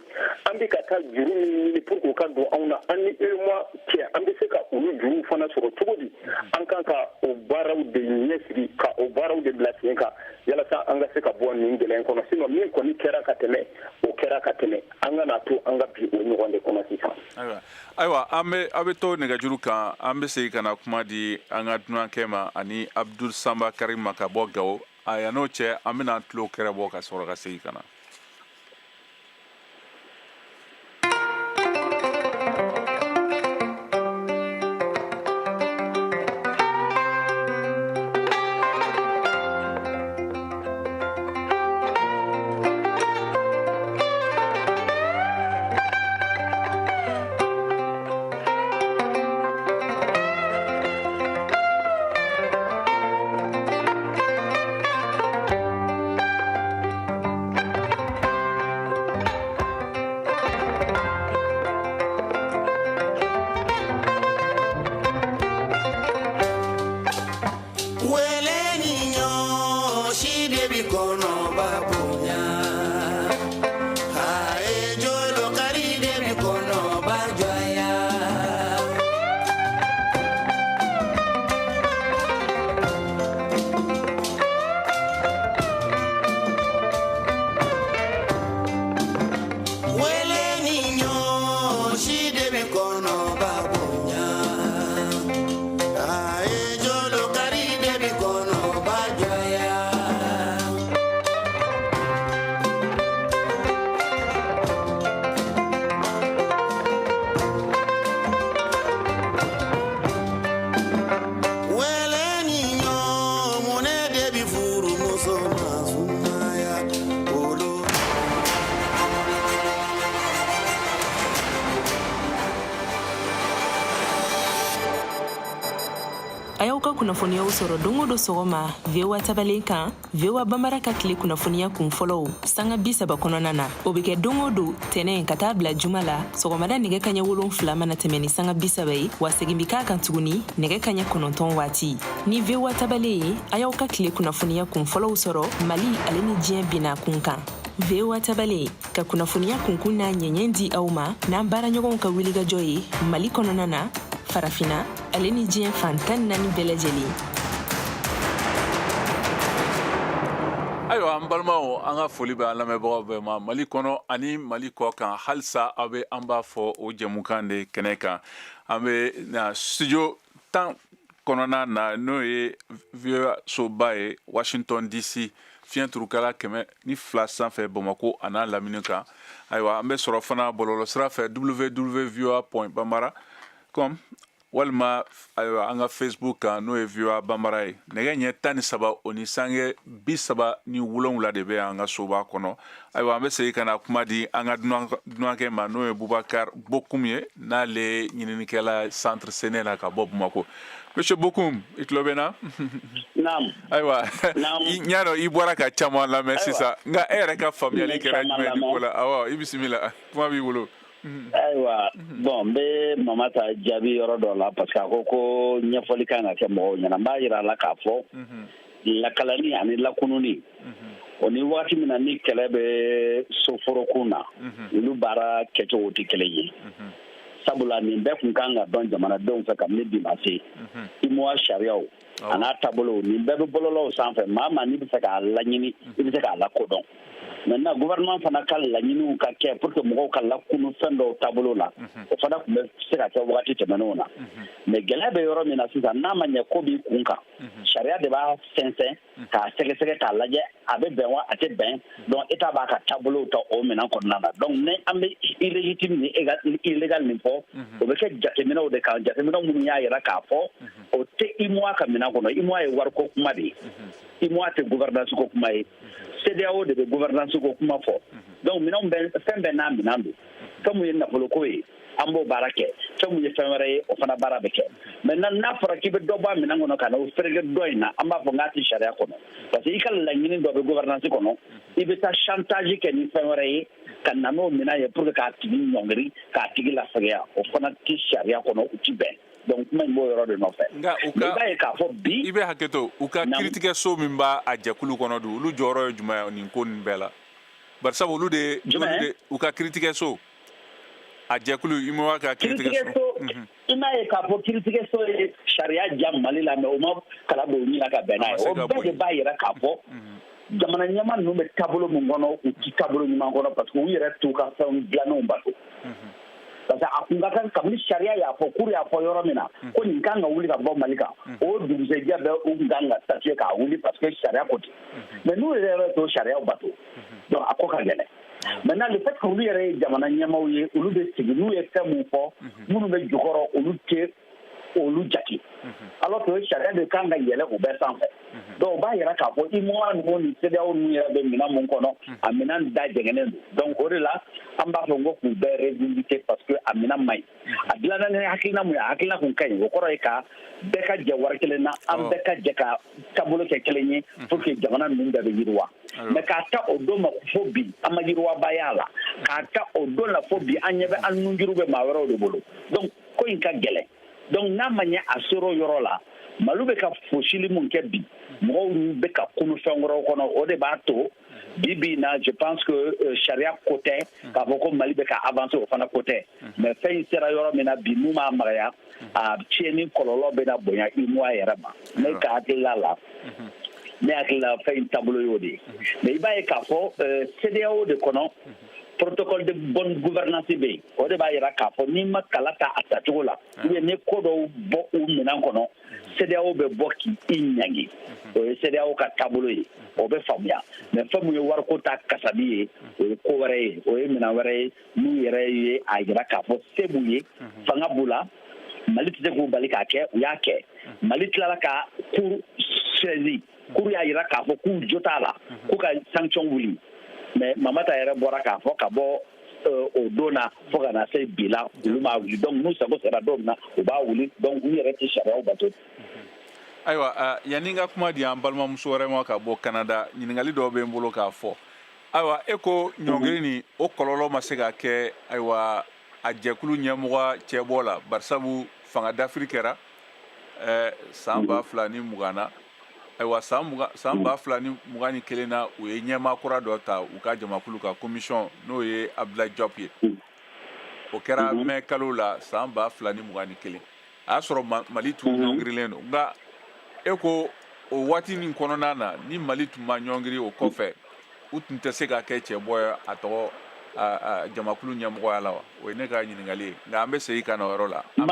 An bɛ ka taa juru min ɲini pour k'u ka don anw na, an ni UEMOA cɛ, an bɛ se ka olu juruw fana sɔrɔ cogo di? An kan ka o baaraw de ɲɛsigi, ka o baaraw de bila sen kan, yalasa an ka se ka bɔ nin gɛlɛya in kɔnɔ. Sinon, min kɔni kɛra ka tɛmɛ, o kɛra ka tɛmɛ. An ka n'a to an ka bi o ɲɔgɔn de kɔnɔ sisan. Ayiwa, an bɛ, aw bɛ to nɛgɛjuru kan. An bɛ segin ka na kuma di an ka dunankɛ ma ani Abdul Sanba Karim ma ka bɔ Gawo. A yan'o cɛ, an bɛna an tulo kɛrɛ bɔ ka sɔrɔ ka segin ka na. de bi kɔnɔba bonya. Aye jolo kari de bi kɔnɔba jɔya. Wele ni ɲɔ si de bi kɔnɔba bonya. Aye jolo kari de bi kɔnɔba jɔya. Wele ni ɲɔ munɛ de bi furumuso masumaya olu. A y'aw ka kunnafoniyaw sɔrɔ don o don sɔgɔma VOA tabalen kan, VOA Bambara ka tile kunnafoniya kun fɔlɔw sanga 30 kɔnɔna na. O bɛ kɛ don o don tɛnɛn ka taa bila juma la sɔgɔmada nɛgɛ kaɲɛ 7 mana tɛmɛ ni sanga 30 ye, wa segin bɛ k'a kan tuguni nɛgɛ kaɲɛ 9 waati. Ni VOA tabalen ye, a y'aw ka tile kunnafoniya kun fɔlɔw sɔrɔ Mali ale ni diɲɛ binna kun kan. VOA tabalen ka kunnafoniya kunkun n'a ɲɛɲɛ di aw ma n'an baaraɲɔgɔnw ka wulikajɔ ye Mali kɔnɔna na, Farafinna ale ni diɲɛ fan 14 bɛɛ lajɛlen. Ayiwa, an balimaw, an ka foli bɛ an lamɛnbagaw bɛɛ ma Mali kɔnɔ ani Mali kɔ kan. Halisa aw bɛ an b'a fɔ o jɛmukan de kɛnɛ kan. An bɛ na studio 10 kɔnɔna na, n'o ye VOA soba ye Washington DC, fiɲɛ turukala 102 sanfɛ Bamako a n'a lamini kan. Ayiwa, an bɛ sɔrɔ fana bɔlɔlɔ sira fɛ, www.voa.bambara com, walima ayiwa, an ka Facebook kan, n'o ye VOA Bambara ye. Nɛgɛ ɲɛ 13 o ni sange 37 de bɛ an ka soba kɔnɔ. Ayiwa, an bɛ segin ka na kuma di an ka dunankɛ ma, n'o ye Bubakar Bokum ye, n'ale ye ɲininikɛla Centre Séné la ka bɔ Bamako. Monsieur Bokum, i tulo bɛ n na? Naam. Ayiwa, Naam. n y'a dɔn i bɔra ka caman lamɛn sisan, nka e yɛrɛ ka faamuyali N ye kɛra caman jumɛn ye nin ko lamɛn. la? Awɔ, i bisimila, kuma b'i bolo. Ayiwa, bon, n bɛ Mamata jaabi yɔrɔ dɔ la, parce que a ko ko ɲɛfɔli kan ka kɛ mɔgɔw ɲɛna. N b'a yira a la k'a fɔ lakalani ani lakununi o ni waati min na ni kɛlɛ bɛ soforokun na, olu baara kɛcogo tɛ kelen ye, sabula nin bɛɛ kun kan ka dɔn jamanadenw fɛ kabini bi ma se. UEMOA sariyaw a n'a taabolow, nin bɛɛ bɛ bɔlɔlɔw sanfɛ. Maa maa n'i bɛ fɛ k'a laɲini, i bɛ se k'a lakodɔn. Maintenant, gouvernement fana ka laɲiniw ka kɛ pour que mɔgɔw ka lakunu fɛn dɔw taabolo la, o fana tun bɛ se ka kɛ wagati tɛmɛnenw na. Mais gɛlɛya bɛ yɔrɔ min na sisan, n'a ma ɲɛ ko b'i kun kan, sariya de b'a sɛnsɛn k'a sɛgɛsɛgɛ k'a lajɛ a bɛ bɛn wa a tɛ bɛn. Donc État b'a ka taabolow ta o minɛn kɔnɔna na. Donc ni an bɛ illégitime ni illégal nin fɔ, o bɛ kɛ jateminɛw de kan, jateminɛw minnu y'a yira k'a fɔ o tɛ UEMOA ka minɛn kɔnɔ. UEMOA ye wariko kuma de ye, UEMOA tɛ gouvernance ko kuma ye. CEDEAO de bɛ gouvernance ko kuma fɔ. Donc minɛnw bɛ, fɛn bɛɛ n'a minɛn don. Fɛn mun ye nafoloko ye, an b'o baara kɛ. Fɛn mun ye fɛn wɛrɛ ye, o fana baara bɛ kɛ. Maintenant, n'a fɔra k'i bɛ dɔ bɔ a minɛn kɔnɔ ka na o fereke dɔ in na, an b'a fɔ k'a tɛ sariya kɔnɔ, parce que i ka laɲini dɔ bɛ gouvernance kɔnɔ, i bɛ taa chantage kɛ ni fɛn wɛrɛ ye ka na n'o minɛn ye pour que k'a tigi ɲɔngiri, k'a tigi lafɛgɛya, o fana tɛ sariya kɔnɔ, o tɛ bɛn. Donc kuma in b'o yɔrɔ de nɔfɛ. Nka u Mais ka i b'a ye k'a fɔ bi i bɛ hakɛ to, u ka Naamu. kiiritigɛso min b'a a jɛkulu kɔnɔ dun, olu jɔyɔrɔ ye jumɛn ye nin ko nin bɛɛ la? Barisabu olu de Jumɛn? olu de u ka kiiritigɛso, a jɛkulu UEMOA ka kiiritigɛso. Kiiritigɛso, i m'a ye k'a fɔ kiiritigɛso ye sariya ja Mali la, mais o ma kala don u ɲina ka bɛn n'a A ma ye. se O ka bɛɛ bɔ de yen. b'a yira k'a fɔ jamana ɲɛmaa ninnu bɛ taabolo min kɔnɔ, u ti taabolo ɲuman kɔnɔ, parce que u yɛrɛ t'u ka fɛnw dilannenw bato. Parce que a kun ka kan kabini sariya y'a fɔ, cour y'a fɔ yɔrɔ min na ko nin kan ka wuli ka bɔ Mali kan, o dugusɛjɛ bɛɛ u kun kan ka statuer k'a wuli, parce que sariya ko ten. Mais n'u yɛrɛ t'o sariyaw bato, donc a ko ka gɛlɛn. Maintenant, le fait que olu yɛrɛ ye jamana ɲɛmaaw ye, olu bɛ sigi n'u ye fɛn mun fɔ, minnu bɛ jukɔrɔ, olu tɛ olu jate, alors que sariya de kan ka yɛlɛ o bɛɛ sanfɛ. Donc o b'a yira k'a fɔ UEMOA ninnu ni CEDEAO ninnu yɛrɛ bɛ minɛn mun kɔnɔ, a minɛn da jɛngɛnnen don. Donc o de la an b'a fɔ n ko k'u bɛɛ revisiter, parce que a minɛn man ɲi. A dilanna ni hakilina mun ye, a hakilina kun ka ɲi, o kɔrɔ ye ka bɛɛ ka jɛ wari kelen na, an bɛɛ ka jɛ ka taabolo kɛ kelen ye pour que jamana ninnu bɛɛ bɛ yiriwa. Mais k'a ta o don ma fo bi, an ma yiriwaba y'a la. K'a ta o don la fo bi, an ɲɛ bɛ an nunjuru bɛ maa wɛrɛw de bolo. Donc ko in ka gɛlɛn. Donc n'a ma ɲɛ a ser'o yɔrɔ la, Mali bɛ ka fosili mun kɛ bi, mɔgɔw bɛ ka kunu fɛn wɛrɛw kɔnɔ. O de b'a to bi bi na, je pense que sariya ko tɛ k'a fɔ ko Mali bɛ ka avancer, o fana ko tɛ. Mais fɛn in sera yɔrɔ min na bi, n'u m'a magaya, a tiɲɛni kɔlɔlɔ bɛna bonya UEMOA yɛrɛ ma. Ne ka hakilila la, ne hakili la, fɛn in taabolo y'o de ye. Mais i b'a ye k'a fɔ CEDEAO de kɔnɔ, protocole de bonne gouvernance bɛ yen. O de b'a yira k'a fɔ n'i ma kala ta a tacogo la, ou bien ni ko dɔw bɔ u minɛn kɔnɔ, CEDEAO bɛ bɔ k'i ɲangi. O ye CEDEAO ka taabolo ye, o bɛ faamuya. Mais fɛn mun ye wariko ta kasabi ye, o ye ko wɛrɛ ye, o ye minɛn wɛrɛ ye. N'u yɛrɛ ye a yira k'a fɔ se b'u ye, fanga b'u la, Mali tɛ se k'u bali k'a kɛ, u y'a kɛ. Mali tilala ka cour saisi, cour y'a yira k'a fɔ k'u jo t'a la, k'u ka sanction wuli. Mais Mamata yɛrɛ bɔra k'a fɔ ka bɔ o don na fo ka na se bi la, olu m'a wuli. Donc n'u sago sera don min na, u b'a wuli. Donc u yɛrɛ tɛ sariyaw bato. Ayiwa, yanni n ka kuma di an balimamuso wɛrɛ ma ka bɔ Canada, ɲininkali dɔw bɛ n bolo k'a fɔ. Ayiwa, e ko ɲɔngiri nin, o kɔlɔlɔ ma se ka kɛ, ayiwa, a jɛkulu ɲɛmɔgɔ cɛbɔ la, barisabu fanga dafiri kɛra san 2020 na. Ayiwa, san 2021 na, u ye ɲɛmaa kura dɔ ta u ka jamakulu ka commission, n'o ye Abdoulaye Diop ye. O kɛra mai kalo la san 2021. A y'a sɔrɔ Mali tun ɲɔngirilen don. Nka e ko o waati nin kɔnɔna na, ni Mali tun ma ɲɔngiri o kɔfɛ, u tun tɛ se ka kɛ cɛbɔ ye a tɔgɔ jamakulu ɲɛmɔgɔya la wa? O ye ne ka ɲininkali ye, nka an bɛ segin ka na o yɔrɔ la. Ma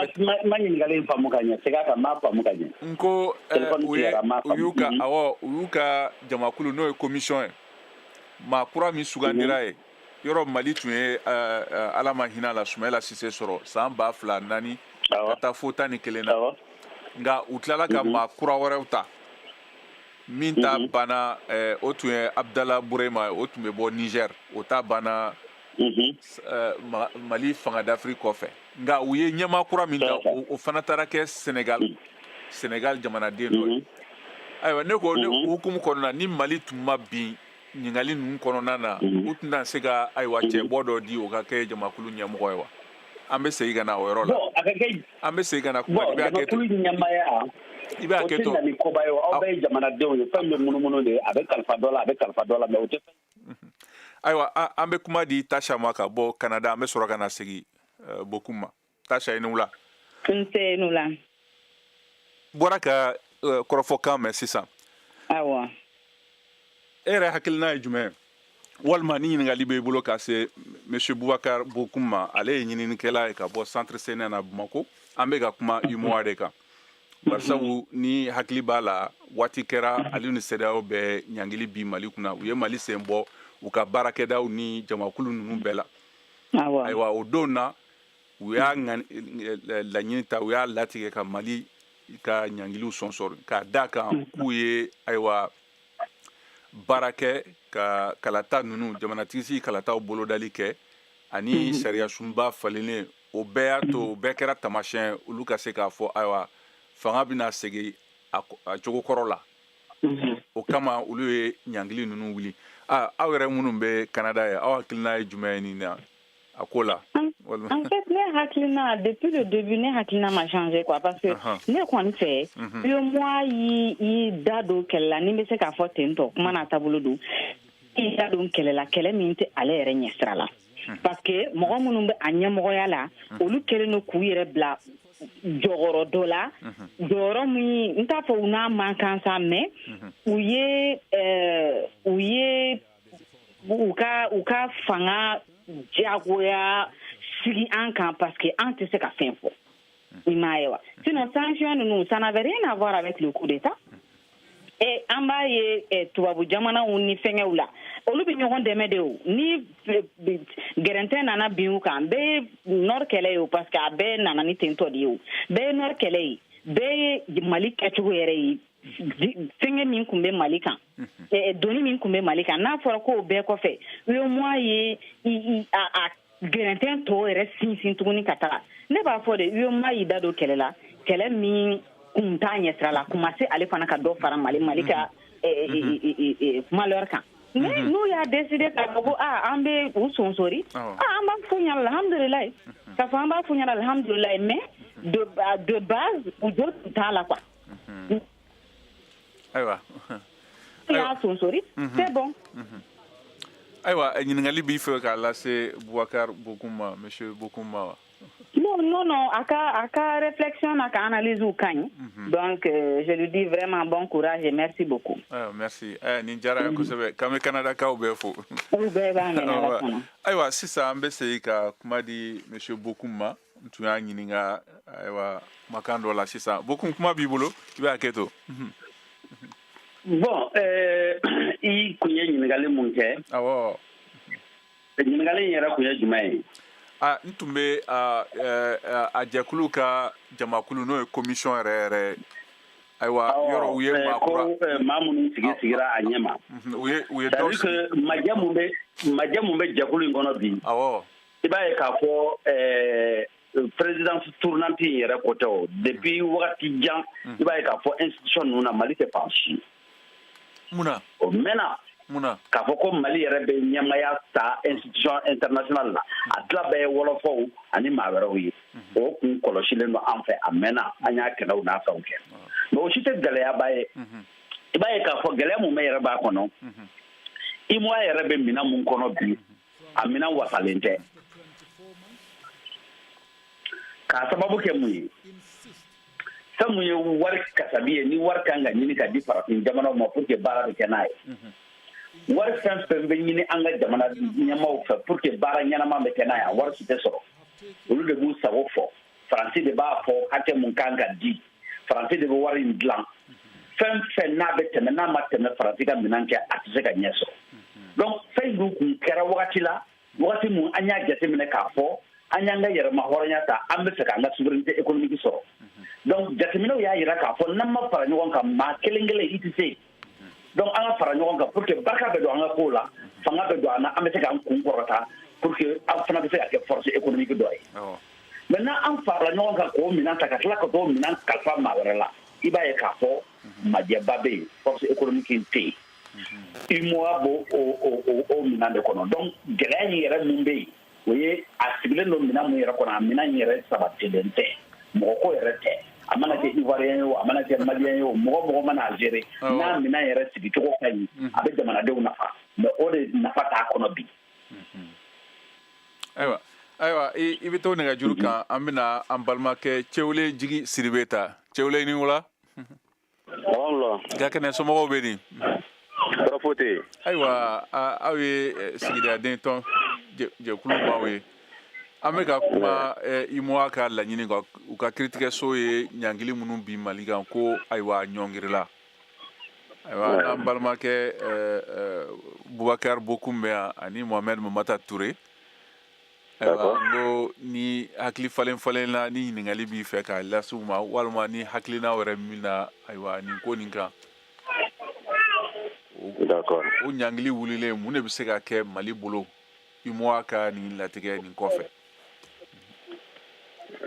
ɲininkali in faamu ka ɲɛ, segin a kan, n m'a faamu ka ɲɛ. N ko u y'u ka, awɔ, u y'u ka jamakulu, n'o ye commission ye, maa kura min sugandira ye yɔrɔ, Mali tun ye, Ala ma hinɛ la, Sumayila Sise sɔrɔ san 2004 ka taa fo 11 na. Nka u tilala ka maa kura wɛrɛw ta. Min ta banna, o tun ye Abdallah Burema, o tun bɛ bɔ Niger. O ta banna Mali fanga dafiri kɔfɛ. Nka u ye ɲɛmaa kura min ta, o fana taara kɛ Sénégal jamanaden dɔ ye. Ayiwa, ne ko ne hukumu kɔnɔna, ni Mali tun ma bin ɲininkali ninnu kɔnɔna na, u tɛna se ka, ayiwa, cɛbɔ dɔ di o ka kɛ jamakulu ɲɛmɔgɔ ye wa? An bɛ segin ka na o yɔrɔ la. An bɛ segin ka na kuma. I bɛ hakɛ to, ɲɛmaaya i bɛ hakɛ to. O tɛ na ni koba ye. Aw bɛɛ ye jamanadenw ye. Fɛn bɛ munumunu de, a bɛ kalifa dɔ la, a bɛ kalifa dɔ la, mais o tɛ. Ayiwa, an bɛ kuma di Tasha ma ka bɔ Canada. An bɛ sɔrɔ ka na segin Bokum ma. Tasha, i ni wula. Nse, i ni wula. Bɔra ka kɔrɔfɔkan mɛn sisan. Awɔ. E yɛrɛ hakilina ye jumɛn ye, walima ni ɲininkali b'i bolo ka se monsieur Boubacar Bokum ma? Ale ye ɲininikɛla ye ka bɔ Centre Sena na Bamako. An bɛ ka kuma UEMOA de kan, barisabu ni hakili b'a la, waati kɛra ale ni CEDEAO bɛ ɲangili bi Mali kunna, u ye Mali sen bɔ u ka baarakɛdaw ni jamakulu ninnu bɛɛ la. Ayiwa, o don na, u y'a laɲini ta, u y'a latigɛ ka Mali ka ɲangiliw sɔnsɔri k'a da kan k'u ye, ayiwa, baara kɛ ka kalata ninnu, jamanatigisigi kalataw bolodali kɛ ani sariya sunba falennen. O bɛɛ y'a to, o bɛɛ kɛra tamasiyɛn olu ka se k'a fɔ, ayiwa, fanga bɛna segin a cogo kɔrɔ la. O kama olu ye ɲangili ninnu wuli. Aw yɛrɛ minnu bɛ Canada ye, aw hakilina ye jumɛn ye nin na, a ko la? En fait, ne hakilina, depuis le début, ne hakilina ma changé, quoi, parce que ne kɔni fɛ, UEMOA y'i da don kɛlɛ la, ni n bɛ se k'a fɔ ten tɔ, kuma n'a taabolo don, i da don kɛlɛ la, kɛlɛ min tɛ ale yɛrɛ ɲɛsira la, parce que mɔgɔ minnu bɛ a ɲɛmɔgɔya la, olu kɛlen don k'u yɛrɛ bila jɔyɔrɔ dɔ la, jɔyɔrɔ min, n t'a fɔ u n'a man kan sa, mais u ye u ka fanga diyagoya sigi an kan, parce que an tɛ se ka fɛn fɔ. I m'a ye wa? Sinon sanction ninnu, ça n'avait rien à voir avec le coup d'état. Et an b'a ye tubabu jamanaw ni fɛngɛw la, olu bɛ ɲɔgɔn dɛmɛ de. O ni gɛrɛntɛ nana bin u kan, bɛɛ ye nord kɛlɛ ye o, parce que a bɛɛ nana ni ten tɔ de ye. O bɛɛ ye nord kɛlɛ ye, bɛɛ ye Mali kɛcogo yɛrɛ ye. Fɛngɛ min tun bɛ Mali kan, doni min tun bɛ Mali kan, n'a fɔra k'o bɛɛ kɔfɛ, UEMOA ye a gɛrɛntɛ tɔw yɛrɛ sinsin tuguni ka taga, ne b'a fɔ de, UEMOA y'i da don kɛlɛ la, kɛlɛ min kun t'a ɲɛsira la, kun ma se ale fana ka dɔ fara Mali ka malheur kan. Mais n'u y'a décidé k'a fɔ ko aa, an bɛ u sonsori, aa, an b'a f'u ɲɛna alhamdulilayi, k'a fɔ an b'a f'u ɲɛna alhamdulilayi. Mais de base, u jo tun t'a la, quoi. Ayiwa. Y'a sonsori, c'est bon. Ayiwa, ɲininkali b'i fɛ k'a lase Boubacar Bocoum ma, monsieur Bocoum ma wa? Non, non, non, a ka réflexion n'a ka analyse ka ɲi. Donc je lui dis vraiment bon courage et merci beaucoup. Ayiwa, merci. Nin diyara n ye kosɛbɛ. K'an bɛ Canada-kaw bɛɛ fo. U bɛɛ b'a mɛn, Ala sɔnna. Ayiwa, sisan an bɛ segin ka kuma di monsieur Bocoum ma. N tun y'a ɲininka, ayiwa, kumakan dɔ la sisan. Bocoum, kuma b'i bolo, i bɛ hakɛ to. Bon, i kun ye ɲininkali mun kɛ? Awɔ. Ɲininkali in yɛrɛ kun ye jumɛn ye? A n tun bɛ a jɛkulu ka jamakulu, n'o ye commission yɛrɛ yɛrɛ, ayiwa, yɔrɔ u ye maa kura ko maa minnu sigi sigira a ɲɛ ma. U ye dɔw C'est à dire que majɛ mun bɛ jɛkulu in kɔnɔ bi, i b'a ye k'a fɔ présidence tournante in yɛrɛ ko tɛ o. Depuis wagati jan, i b'a ye k'a fɔ institution ninnu na, Mali tɛ fan si. Munna? O mɛnna. Munna? K'a fɔ ko Mali yɛrɛ bɛ ɲɛmaya ta institution internationale la, a tila bɛɛ ye wɔlɔfɔw ani maa wɛrɛw ye. O kun kɔlɔsilen don an fɛ, a mɛnna, an y'a kɛlɛw n'a fɛnw kɛ, mais o si tɛ gɛlɛyaba ye. I b'a ye k'a fɔ gɛlɛya mun bɛ yɛrɛ b'a kɔnɔ, UEMOA yɛrɛ bɛ minɛn mun kɔnɔ bi, a minɛn wasalen tɛ. K'a sababu kɛ mun ye? Fɛn mun ye wari kasabi ye, ni wari kan ka ɲini ka di farafin jamanaw ma pour que baara bɛ kɛ n'a ye, wari fɛn fɛn bɛ ɲini an ka jamana ɲɛmaaw fɛ pour que baara ɲɛnama bɛ kɛ n'a ye, a wari si tɛ sɔrɔ. Olu de b'u sago fɔ, Faransi de b'a fɔ hakɛ mun kan ka di, Faransi de bɛ wari in dilan. Fɛn fɛn n'a bɛ tɛmɛ, n'a ma tɛmɛ Faransi ka minɛn kɛ, a tɛ se ka ɲɛ sɔrɔ. Donc fɛn in dun kun kɛra wagati la, wagati mun an y'a jateminɛ k'a fɔ an y'an ka yɛrɛma hɔrɔnya ta, an bɛ fɛ k'an ka souveraineté économique sɔrɔ. Donc jateminɛw y'a jira k'a fɔ n'an ma fara ɲɔgɔn kan, maa kelen kelen i tɛ se. Donc an ka fara ɲɔgɔn kan pour que barika bɛ don an ka kow la, fanga bɛ don an na, an bɛ se k'an kun kɔrɔta pour que an fana bɛ se ka kɛ force économique dɔ ye. Maintenant an farala ɲɔgɔn kan k'o minɛn ta, ka tila ka t'o minɛn kalifa maa wɛrɛ la, i b'a ye k'a fɔ majɛba bɛ yen, force économique in tɛ yen. UEMOA b'o o minɛn de kɔnɔ. Donc gɛlɛya in yɛrɛ mun bɛ yen, o ye a sigilen don minɛn mun yɛrɛ kɔnɔ, a minɛn in yɛrɛ sabatilen tɛ. Mɔgɔ ko yɛrɛ tɛ, a mana kɛ Ivoirien ye o, a mana kɛ Malien ye o, mɔgɔ mɔgɔ mana a gérer, n'a minɛn yɛrɛ sigicogo ka ɲi, a bɛ jamanadenw nafa, mais o de nafa t'a kɔnɔ bi. Ayiwa, i bɛ to nɛgɛjuru kan. An bɛna an balimakɛ Cɛwule Jigi Sidibe ta. Cɛwule, i ni wula. Ka kɛnɛ, somɔgɔw bɛ di? Tɔɔrɔ foyi tɛ yen. Ayiwa, aw ye sigidaden tɔn jɛkulu maaw ye. An bɛ ka kuma UEMOA ka laɲini kan, u ka kiiritigɛso ye ɲangili minnu bin Mali kan, ko ayiwa, ɲɔngirila. Ayiwa, n'an balimakɛ Boubacar Bocoum bɛ yan ani Mohamed Mamata Touré. Ayiwa, n ko ni hakili falen falen na, ni ɲininkali b'i fɛ k'a lase u ma, walima ni hakilina wɛrɛ min na, ayiwa, nin ko nin kan. O ɲangili wulilen, mun de bɛ se ka kɛ Mali bolo UEMOA ka nin latigɛ nin kɔfɛ?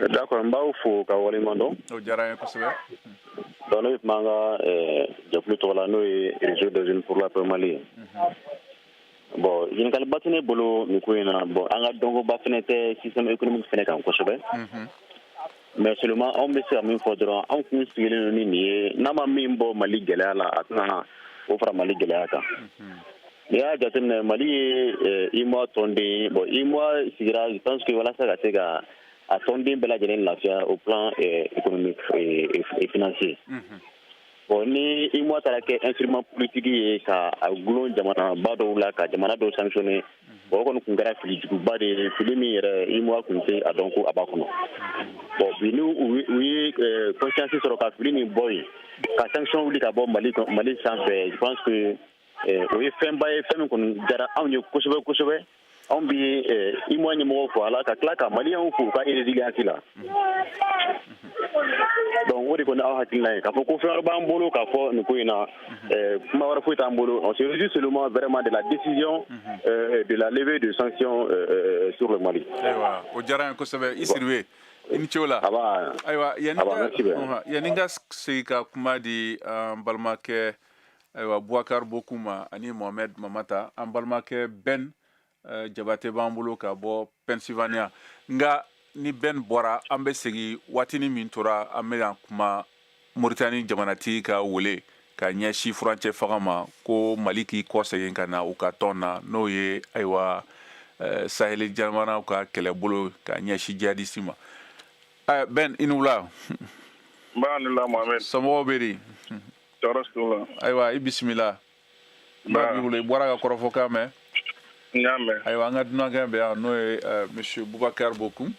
D'accord, n b'aw fo ka waleɲuman dɔn. O diyara n ye kosɛbɛ. Donc ne bɛ kuma an ka jɛkulu tɔgɔ la, n'o ye Réseau des jeunes pour la paix Mali ye. Bon, ɲininkaliba tɛ ne bolo nin ko in na. Bon, an ka dɔnkoba fɛnɛ tɛ système économique fɛnɛ kan kosɛbɛ. Mais seulement anw bɛ se ka min fɔ dɔrɔn, anw kun sigilen don ni nin ye, n'a ma min bɔ Mali gɛlɛya la, a tɛna o fara Mali gɛlɛya kan. N'i y'a jateminɛ, Mali ye UEMOA tɔnden ye. Bon, UEMOA sigira, je pense que walasa ka se ka a tɔnden bɛɛ lajɛlen lafiya au plan économique et financier. Bon, ni UEMOA taara kɛ instrument politique ye ka a gulon jamanaba dɔw la, ka jamana dɔw sanctionner, bon, o kɔni tun kɛra fili juguba de ye, fili min yɛrɛ UEMOA tun tɛ a dɔn ko a b'a kɔnɔ. Bon, bi ni u ye conscience sɔrɔ ka fili nin bɔ yen, ka sanction wuli ka bɔ Mali Mali sanfɛ, je pense que o ye fɛnba ye, fɛn min kɔni diyara anw ye kosɛbɛ kosɛbɛ. Anw bi UEMOA ɲɛmɔgɔw fo a la, ka tila ka Maliyɛnw fo u ka résilience la. Donc o de kɔni aw hakilina ye k'a fɔ ko fɛn wɛrɛ b'an bolo k'a fɔ nin ko in na, kuma wɛrɛ foyi t'an bolo. On se réjouit seulement vraiment de la décision de la levée de sanctions sur le Mali. Ayiwa, o diyara n ye kosɛbɛ, i Sidibe, i ni ce o la. Ayiwa, yanni n ka segin ka kuma di an balimakɛ, ayiwa, Boubacar Bocoum ma ani Mohamed Mamata, an balimakɛ Ben Jabate b'an bolo ka bɔ Pennsylvania. Nka ni Ben bɔra, an bɛ segin. Waatinin min tora, an bɛna kuma Mauritanie jamanatigi ka wele ka ɲɛsin furancɛ fanga ma ko Mali k'i kɔsegin ka na u ka tɔn na, n'o ye ayiwa Sahel jamanaw ka kɛlɛbolo ka ɲɛsin jihadisi ma. Ben, i ni wula. Nba ni la, Mohamed. Somɔgɔw bɛ di? Tɔɔrɔ si t'u la. Ayiwa, i bisimila. Ba b'i bolo, i bɔra ka kɔrɔfɔkan mɛn. N y'a mɛn. Ayiwa, an ka dunankɛ bɛ yan, n'o ye monsieur Boubacar Bokoum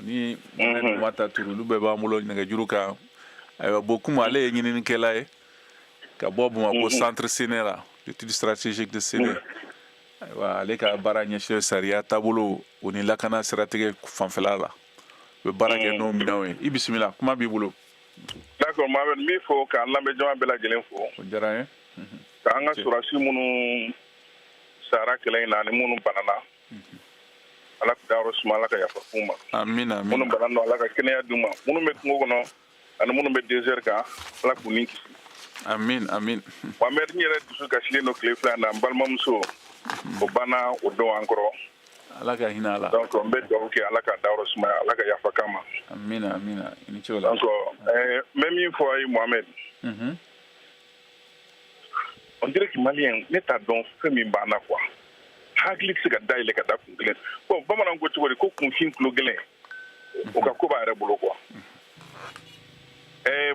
ni Mohamed Mamata Touré, olu bɛɛ b'an bolo nɛgɛjuru kan. Ayiwa, Bokoum, ale ye ɲininikɛla ye ka bɔ Bamakɔ, Centre Séné la, l'étude stratégique de Séné. Ayiwa, ale ka baara ɲɛsinnen sariya taabolo o ni lakana siratigɛ fanfɛla la, u bɛ baara kɛ n'o minɛnw ye. I bisimila, kuma b'i bolo. D'accord, Mohamed, n b'i fo k'an lamɛnjama bɛɛ lajɛlen fo. O diyara n ye. K'an ka sɔrɔdasi minnu sara kɛlɛ in na ani minnu banana, Ala k'u dayɔrɔ suma, Ala ka yafa k'u ma. Amina, amina. Minnu bananen don, Ala ka kɛnɛya d'u ma. Minnu bɛ kungo kɔnɔ ani minnu bɛ désert kan, Ala k'u ni kisi. Amin, amin. Mohamed, n yɛrɛ dusu kasilen don tile 2 in na. N balimamuso o banna o don an kɔrɔ. Ala ka hinɛ a la. Donc n bɛ dugawu kɛ, Ala ka dayɔrɔ sumaya, Ala ka yafa k'a ma. Amina, amina, i ni ce o la. Donc n bɛ min fɔ a ye, Mohamed, on dirait que malien, ne t'a dɔn fɛn min b'an na quoi. Hakili tɛ se ka dayɛlɛ ka da kun kelen. Bon, bamananw ko cogo di ko kunfin tulo gɛlɛn, o ka ko b'a yɛrɛ bolo quoi.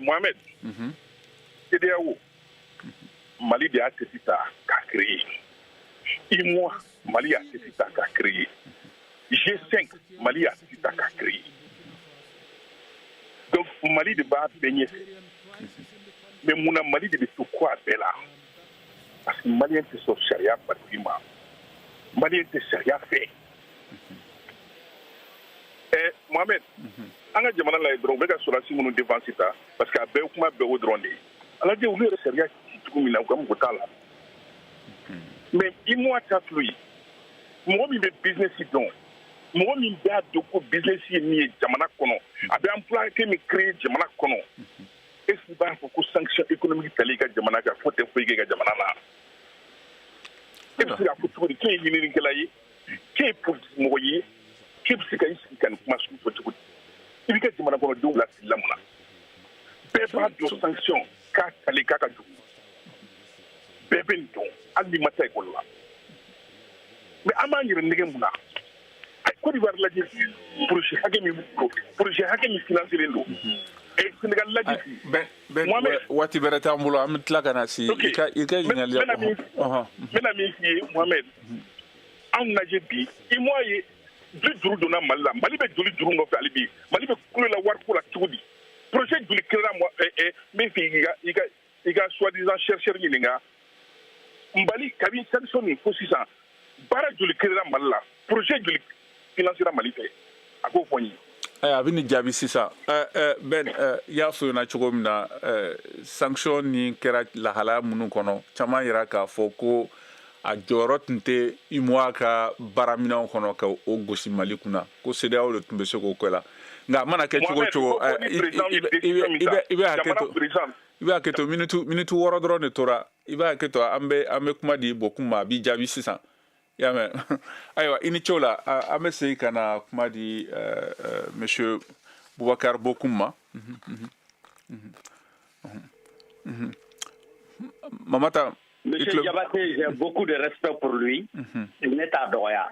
Mohamed, CEDEAO, Mali de y'a tête ta k'a créer. UEMOA, Mali y'a tête ta k'a créer. G5, Mali y'a tête ta k'a créer. Donc Mali de b'a bɛɛ ɲɛfɛ. Mais mun na Mali de bɛ to ko a bɛɛ la? Parce que malien tɛ sɔn sariya batoli ma, malien tɛ sariya fɛ. Mohamed, an ka jamana lajɛ dɔrɔn, u bɛ ka sɔrɔdasi minnu défense ta, parce que a bɛɛ kuma bɛɛ o dɔrɔn de ye. A lajɛ olu yɛrɛ sariya ci cogo min na, u ka mɔgɔ t'a la. Mais UEMOA ta filɛ ye, mɔgɔ min bɛ business dɔn, mɔgɔ min b'a dɔn ko business ye min ye jamana kɔnɔ, a bɛ emploi min créer jamana kɔnɔ, est ce que i b'a fɔ ko sanction économique tali i ka jamana kan fo tɛ foyi kɛ i ka jamana na? E bɛ se k'a fɔ cogo di k'e ye ɲininikɛla ye, k'e ye politique mɔgɔ ye, k'e bɛ se ka i sigi ka nin kuma sugu fɔ cogo di? I b'i ka jamana kɔnɔdenw bila fili la mun na? Bɛɛ b'a dɔn sanction k'a talen k'a ka jugu, bɛɛ bɛ nin dɔn, hali n'i ma taa ekɔli la. Mais an b'an yɛrɛ nɛgɛ mun na? Côte d'Ivoire lajɛ, projet hakɛ min b'u bolo, projet hakɛ min financé len don. Sénégal lajɛ. Ben, waati bɛrɛ t'an bolo, an bɛ tila ka na si i ka ɲininkali. N bɛna min f'i ye, Mohamed, anw lajɛ bi, UEMOA ye 50 donna Mali la. Mali bɛ joli juru nɔfɛ hali bi? Mali bɛ kulo la wariko la cogo di? Projet joli créera? N bɛ fɛ i ka soi-disant chercheur ɲininka. Mali, kabi sanction nin fo sisan, baara joli créera Mali la? Projet joli financera Mali fɛ? A k'o fɔ n ye. A bɛ nin jaabi sisan. Ben, i y'a fɔ ɲɛna cogo min na, sanction ni kɛra lahalaya minnu kɔnɔ, caman yira k'a fɔ ko a jɔyɔrɔ tun tɛ UEMOA ka baaraminɛnw kɔnɔ ka o gosi Mali kunna, ko CEDEAO de tun bɛ se k'o kɛ la. Nka a mana kɛ cogo o cogo, i bɛ hakɛ to, i bɛ hakɛ to, minute 6 dɔrɔn de tora. I bɛ hakɛ to, an bɛ kuma di Bokum ma, a b'i jaabi sisan. I y'a mɛn? Ayiwa, i ni ce o la. An bɛ segin ka na kuma di monsieur Boubacar Bokum ma. Mamata. Monsieur Diabaté, j'ai beaucoup de respect pour lui. Ne t'a dɔgɔya.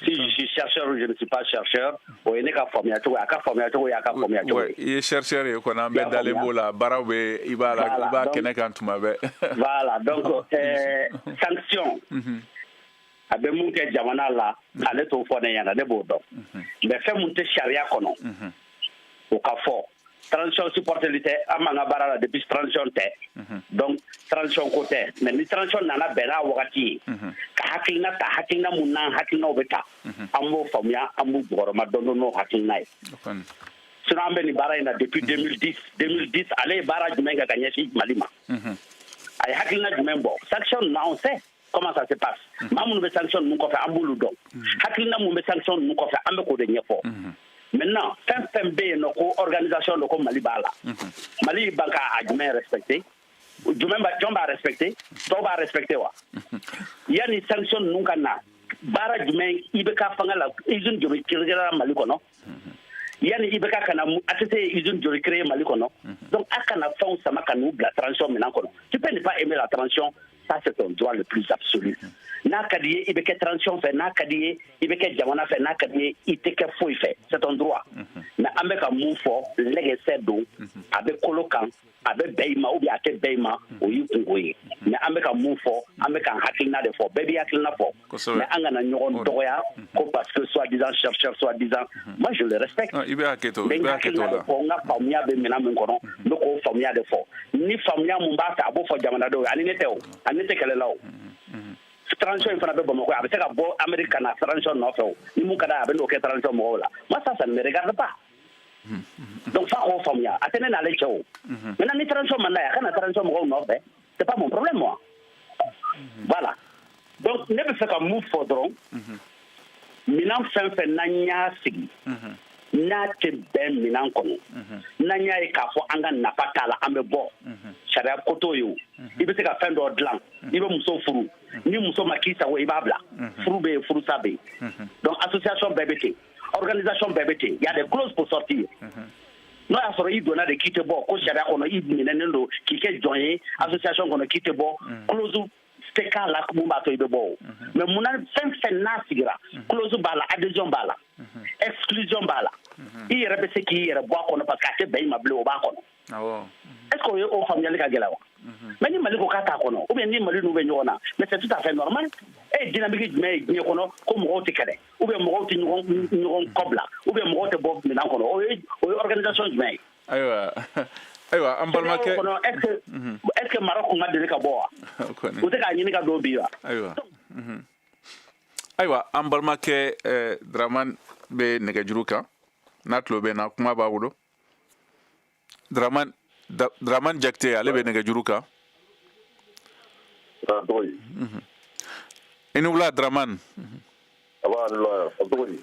Si je suis chercheur ou je ne suis pas chercheur, o ye ne ka faamuya cogo ye, a ka faamuya cogo ye a ka faamuya cogo ye. I ye chercheur ye kɔni, an bɛɛ dalen b'o la, baaraw bɛ i b'a la, i b'a kɛnɛ kan tuma bɛɛ. Voilà, donc sanction a bɛ mun kɛ jamana la, ale t'o fɔ ne ɲɛna, ne b'o dɔn. Mais fɛn mun tɛ sariya kɔnɔ, o ka fɔ. Transition supporteli tɛ, an b'an ka baara la depuis transition tɛ, donc transition ko tɛ. Mais ni transition nana bɛn n'a wagati ye ka hakilina ta, hakilina mun n'an hakilinaw bɛ ta, an b'o faamuya, an b'u jukɔrɔma dɔn n'o hakilina ye. Sinon an bɛ nin baara in na depuis 2010. 2010, ale ye baara jumɛn kɛ ka ɲɛsin Mali ma? A ye hakilina jumɛn bɔ? Sanction ninnu, on sait comment ça se passe. Maa minnu bɛ sanction ninnu kɔfɛ, an b'olu dɔn. Hakilina mun bɛ sanction ninnu kɔfɛ, an bɛ k'o de ɲɛfɔ. Maintenant, fɛn fɛn bɛ yen nɔ ko organisation dɔ ko Mali b'a la, Mali y'i ban k'a jumɛn respecté? Jumɛn b'a, jɔn b'a respecté? Tɔw b'a respecté wa? Yanni sanction ninnu ka na, baara jumɛn i bɛ ka fanga la? Usine joli créera Mali kɔnɔ? Yanni IBK ka na, ATT ye usine joli créer Mali kɔnɔ? Donc a kana fɛnw sama ka n'u bila transition minɛn kɔnɔ. Tu peux ne pas aimer la transition, ça c'est ton droit le plus absolu. N'a ka di ye, i bɛ kɛ transition fɛ. N'a ka di ye, i bɛ kɛ jamana fɛ. N'a ka di ye, i tɛ kɛ foyi fɛ, c'est ton droit. Mais an bɛ ka mun fɔ? Lɛgɛsɛ don, a bɛ kolo kan, a bɛ bɛn i ma ou bien a tɛ bɛn i ma, o y'i kungo ye. Mais an bɛ ka mun fɔ? An bɛ k'an hakilina de fɔ. Bɛɛ b'i hakilina fɔ, mais an kana ɲɔgɔn dɔgɔya ko parce que soi-disant chercheur, soi-disant. Moi, je le respecte. I bɛ hakɛ to, i bɛ hakɛ to la. Fɔ n ka faamuya bɛ minɛn min kɔnɔ, n bɛ k'o faamuya de fɔ. Ni faamuya mun b'a fɛ, a b'o fɔ jamanadenw ye. Ani ne tɛ o, ani ne tɛ kɛlɛ la. O transition in fana bɛ Bamakɔ, a bɛ se ka bɔ Amérique ka na transition nɔfɛ. O ni mun ka d'a ye, a bɛ n'o kɛ transition mɔgɔw la. Moi, ça ne me regarde pas. Donc f'a k'o faamuya, a tɛ ne n'ale cɛ. O maintenant, ni transition man d'a ye, a ka na transition mɔgɔw nɔfɛ, c'est pas mon problème, moi. Voilà. Donc ne bɛ fɛ ka mun fɔ dɔrɔn? Minɛn fɛn fɛn n'an y'a sigi, n'a tɛ bɛn minɛn kɔnɔ, n'an y'a ye k'a fɔ an ka nafa t'a la, an bɛ bɔ. Sariya ko t'o ye. O i bɛ se ka fɛn dɔ dilan, i bɛ muso furu, ni muso ma k'i sago, i b'a bila. Furu bɛ yen, furusa bɛ yen. Donc association bɛɛ bɛ ten, organisation bɛɛ bɛ ten, y a des clauses pour sortir. N'o y'a sɔrɔ i donna de k'i tɛ bɔ, ko sariya kɔnɔ i minɛnen don k'i kɛ jɔn ye association kɔnɔ k'i tɛ bɔ, clause tɛ k'a la mun b'a to i bɛ bɔ. O mais munna fɛn fɛn n'a sigira, clause b'a la, adhésion b'a la, exclusion b'a la, i yɛrɛ bɛ se k'i yɛrɛ bɔ a kɔnɔ parce que a tɛ bɛn i ma bilen, o b'a kɔnɔ. Est ce que o ye o faamuyali ka gɛlɛn wa? Mais ni Mali ko k'a t'a kɔnɔ, ou bien ni Mali n'u bɛ ɲɔgɔn na, mais c'est tout à fait normal. E ye dynamique jumɛn ye diɲɛ kɔnɔ ko mɔgɔw tɛ kɛlɛ, ou bien mɔgɔw tɛ ɲɔgɔn kɔbila, ou bien mɔgɔw tɛ bɔ minɛn kɔnɔ? O ye organisation jumɛn ye? Ayiwa, an balimakɛ. Kɔnɔ, est ce que Maroc kun ma deli ka bɔ wa? U tɛ k'a ɲini ka don bi wa? Ayiwa, an balimakɛ Dramane bɛ nɛgɛjuru kan. N'a tulo bɛ n na, kuma b'a bolo. Dramane Jakite, ale bɛ nɛgɛjuru kan. I ni wula, Dramane.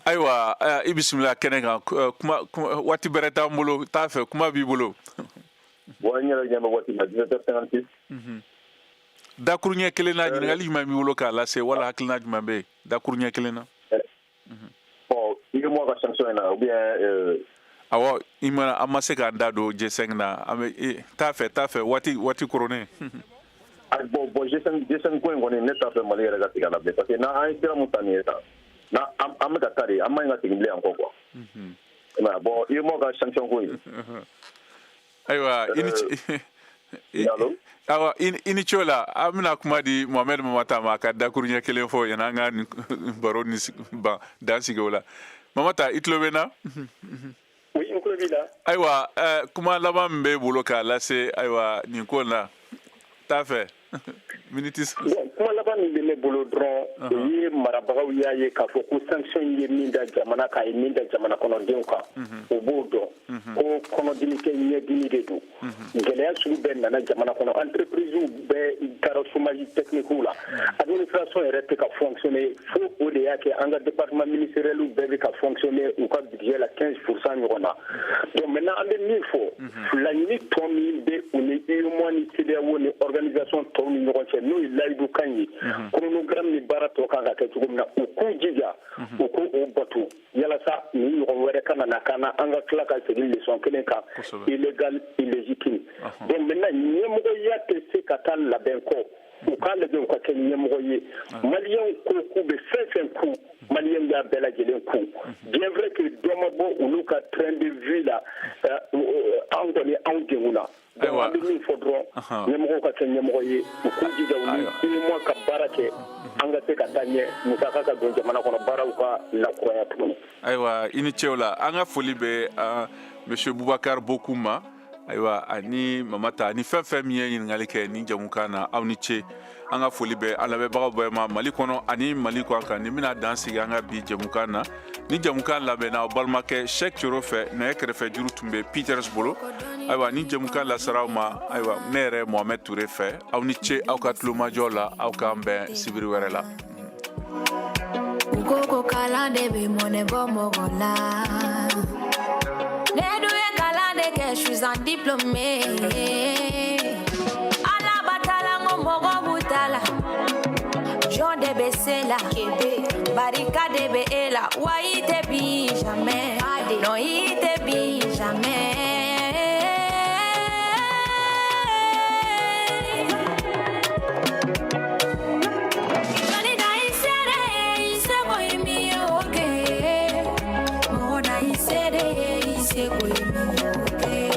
Ayiwa, i bisimila kɛnɛ kan. Kuma waati bɛrɛ t'an bolo, t'a fɛ, kuma b'i bolo. Bon, n yɛrɛ ɲɛ bɛ waati la, 17h56. Dakuruɲɛ kelen na, ɲininkali jumɛn b'i bolo k'a lase, wala hakilina jumɛn bɛ yen dakuruɲɛ kelen na? Bon, i bɛ ka sanction in na ou bien? Awɔ, i mana an ma se k'an da don G5 na, an bɛ t'a fɛ waati koronnen. Bon, G5 ko in kɔni, ne t'a fɛ Mali yɛrɛ ka segin a la bilen, parce que n'an ye sira mun ta nin ye tan, na an bɛ ka taa de, an man ɲi ka segin bilen encore, quoi. Bon, i bɛ ka sanction ko in. Ayiwa, i ni ce. Awa, i ni ce. O la, an bɛna kuma di Mohamed Mamata ma, a ka dakuruɲɛ kelen fɔ yanni an ka baro ni ban dan sigi. O la, Mamata, i tulo bɛ n na? Oui, n tulo b'i la. Ayiwa, kuma laban min b'e bolo k'a lase, ayiwa, nin ko in na, t'a fɛ miniti. Bon, kuma laban min bɛ ne bolo dɔrɔn, o ye marabagaw y'a ye k'a fɔ ko sanction ye min da jamana kan, a ye min da jamana kɔnɔdenw kan, o b'o dɔn ko kɔnɔdimi tɛ, ɲɛdimi de don. Gɛlɛya sugu bɛɛ nana jamana kɔnɔ, entreprise bɛɛ taara chômage technique la, administration yɛrɛ tɛ ka fonctionner fo. O de y'a kɛ an ka département ministériel bɛɛ bɛ ka fonctionner u ka budget la 15 % ɲɔgɔn na. Donc maintenant, an bɛ min fɔ, laɲini tɔ min bɛ u ni UEMOA ni CEDEAO ni organisation tɔw ni ɲɔgɔn cɛ, n'o ye layidu kan ye, chronogramme ni baara tɔ kan ka kɛ cogo min na, u k'u jija u k'o bato yalasa nin ɲɔgɔn wɛrɛ kana na ka na an ka tila ka segin leçon kelen kan, illégal, illégitime. Donc maintenant, ɲɛmɔgɔya tɛ se ka taa labɛn kɔ. U k'a lajɛ, u ka kɛ ɲɛmɔgɔ ye. Maliyɛnw ko k'u bɛ fɛn fɛn ku, maliyɛnw y'a bɛɛ lajɛlen ku. Bien vrai que dɔ ma bɔ olu ka train de vie la, an kɔni anw degunna. Donc an bɛ min fɔ dɔrɔn, ɲɛmɔgɔw ka kɛ ɲɛmɔgɔ ye, u k'u jija u ni UEMOA ka baara kɛ, an ka se ka taa ɲɛ, musaka ka don jamana kɔnɔ, baaraw ka lakuraya tuguni. Ayiwa, i ni ce. O la, an ka foli bɛ monsieur Boubacar Bokoum ma. Ayiwa, ani Mamata ani fɛn fɛn min ye ɲininkali kɛ nin jamukan na, aw ni ce. An ka foli bɛ an lamɛnbagaw bɛɛ ma Mali kɔnɔ ani Mali kɔ kan. Nin bɛna dan sigi an ka bi jamukan na. Ni jamukan labɛnna aw balimakɛ Cheick Coro fɛ, nɛgɛ kɛrɛfɛ juru tun bɛ Peters bolo. Ayiwa, ni jamukan lasara aw ma, ayiwa, ne yɛrɛ Mohamed Touré fɛ. Aw ni ce aw ka tulomajɔ la. Aw k'an bɛn sibiri wɛrɛ la. Ko ko kalan de bɛ mɔnɛ bɔ mɔgɔ la. Ne dun ye kalan de kɛ, je suis un diplômé. Ala batala, n ko mɔgɔ b'u ta la, jɔn de bɛ se la, barika de bɛ e la, wa i tɛ bi jamais. Non, i tɛ bin jamais. Jɔnni dan i seere ye, i seko ye min ye o kɛ. Mɔgɔ dan i seere ye, i seko ye min ye o kɛ.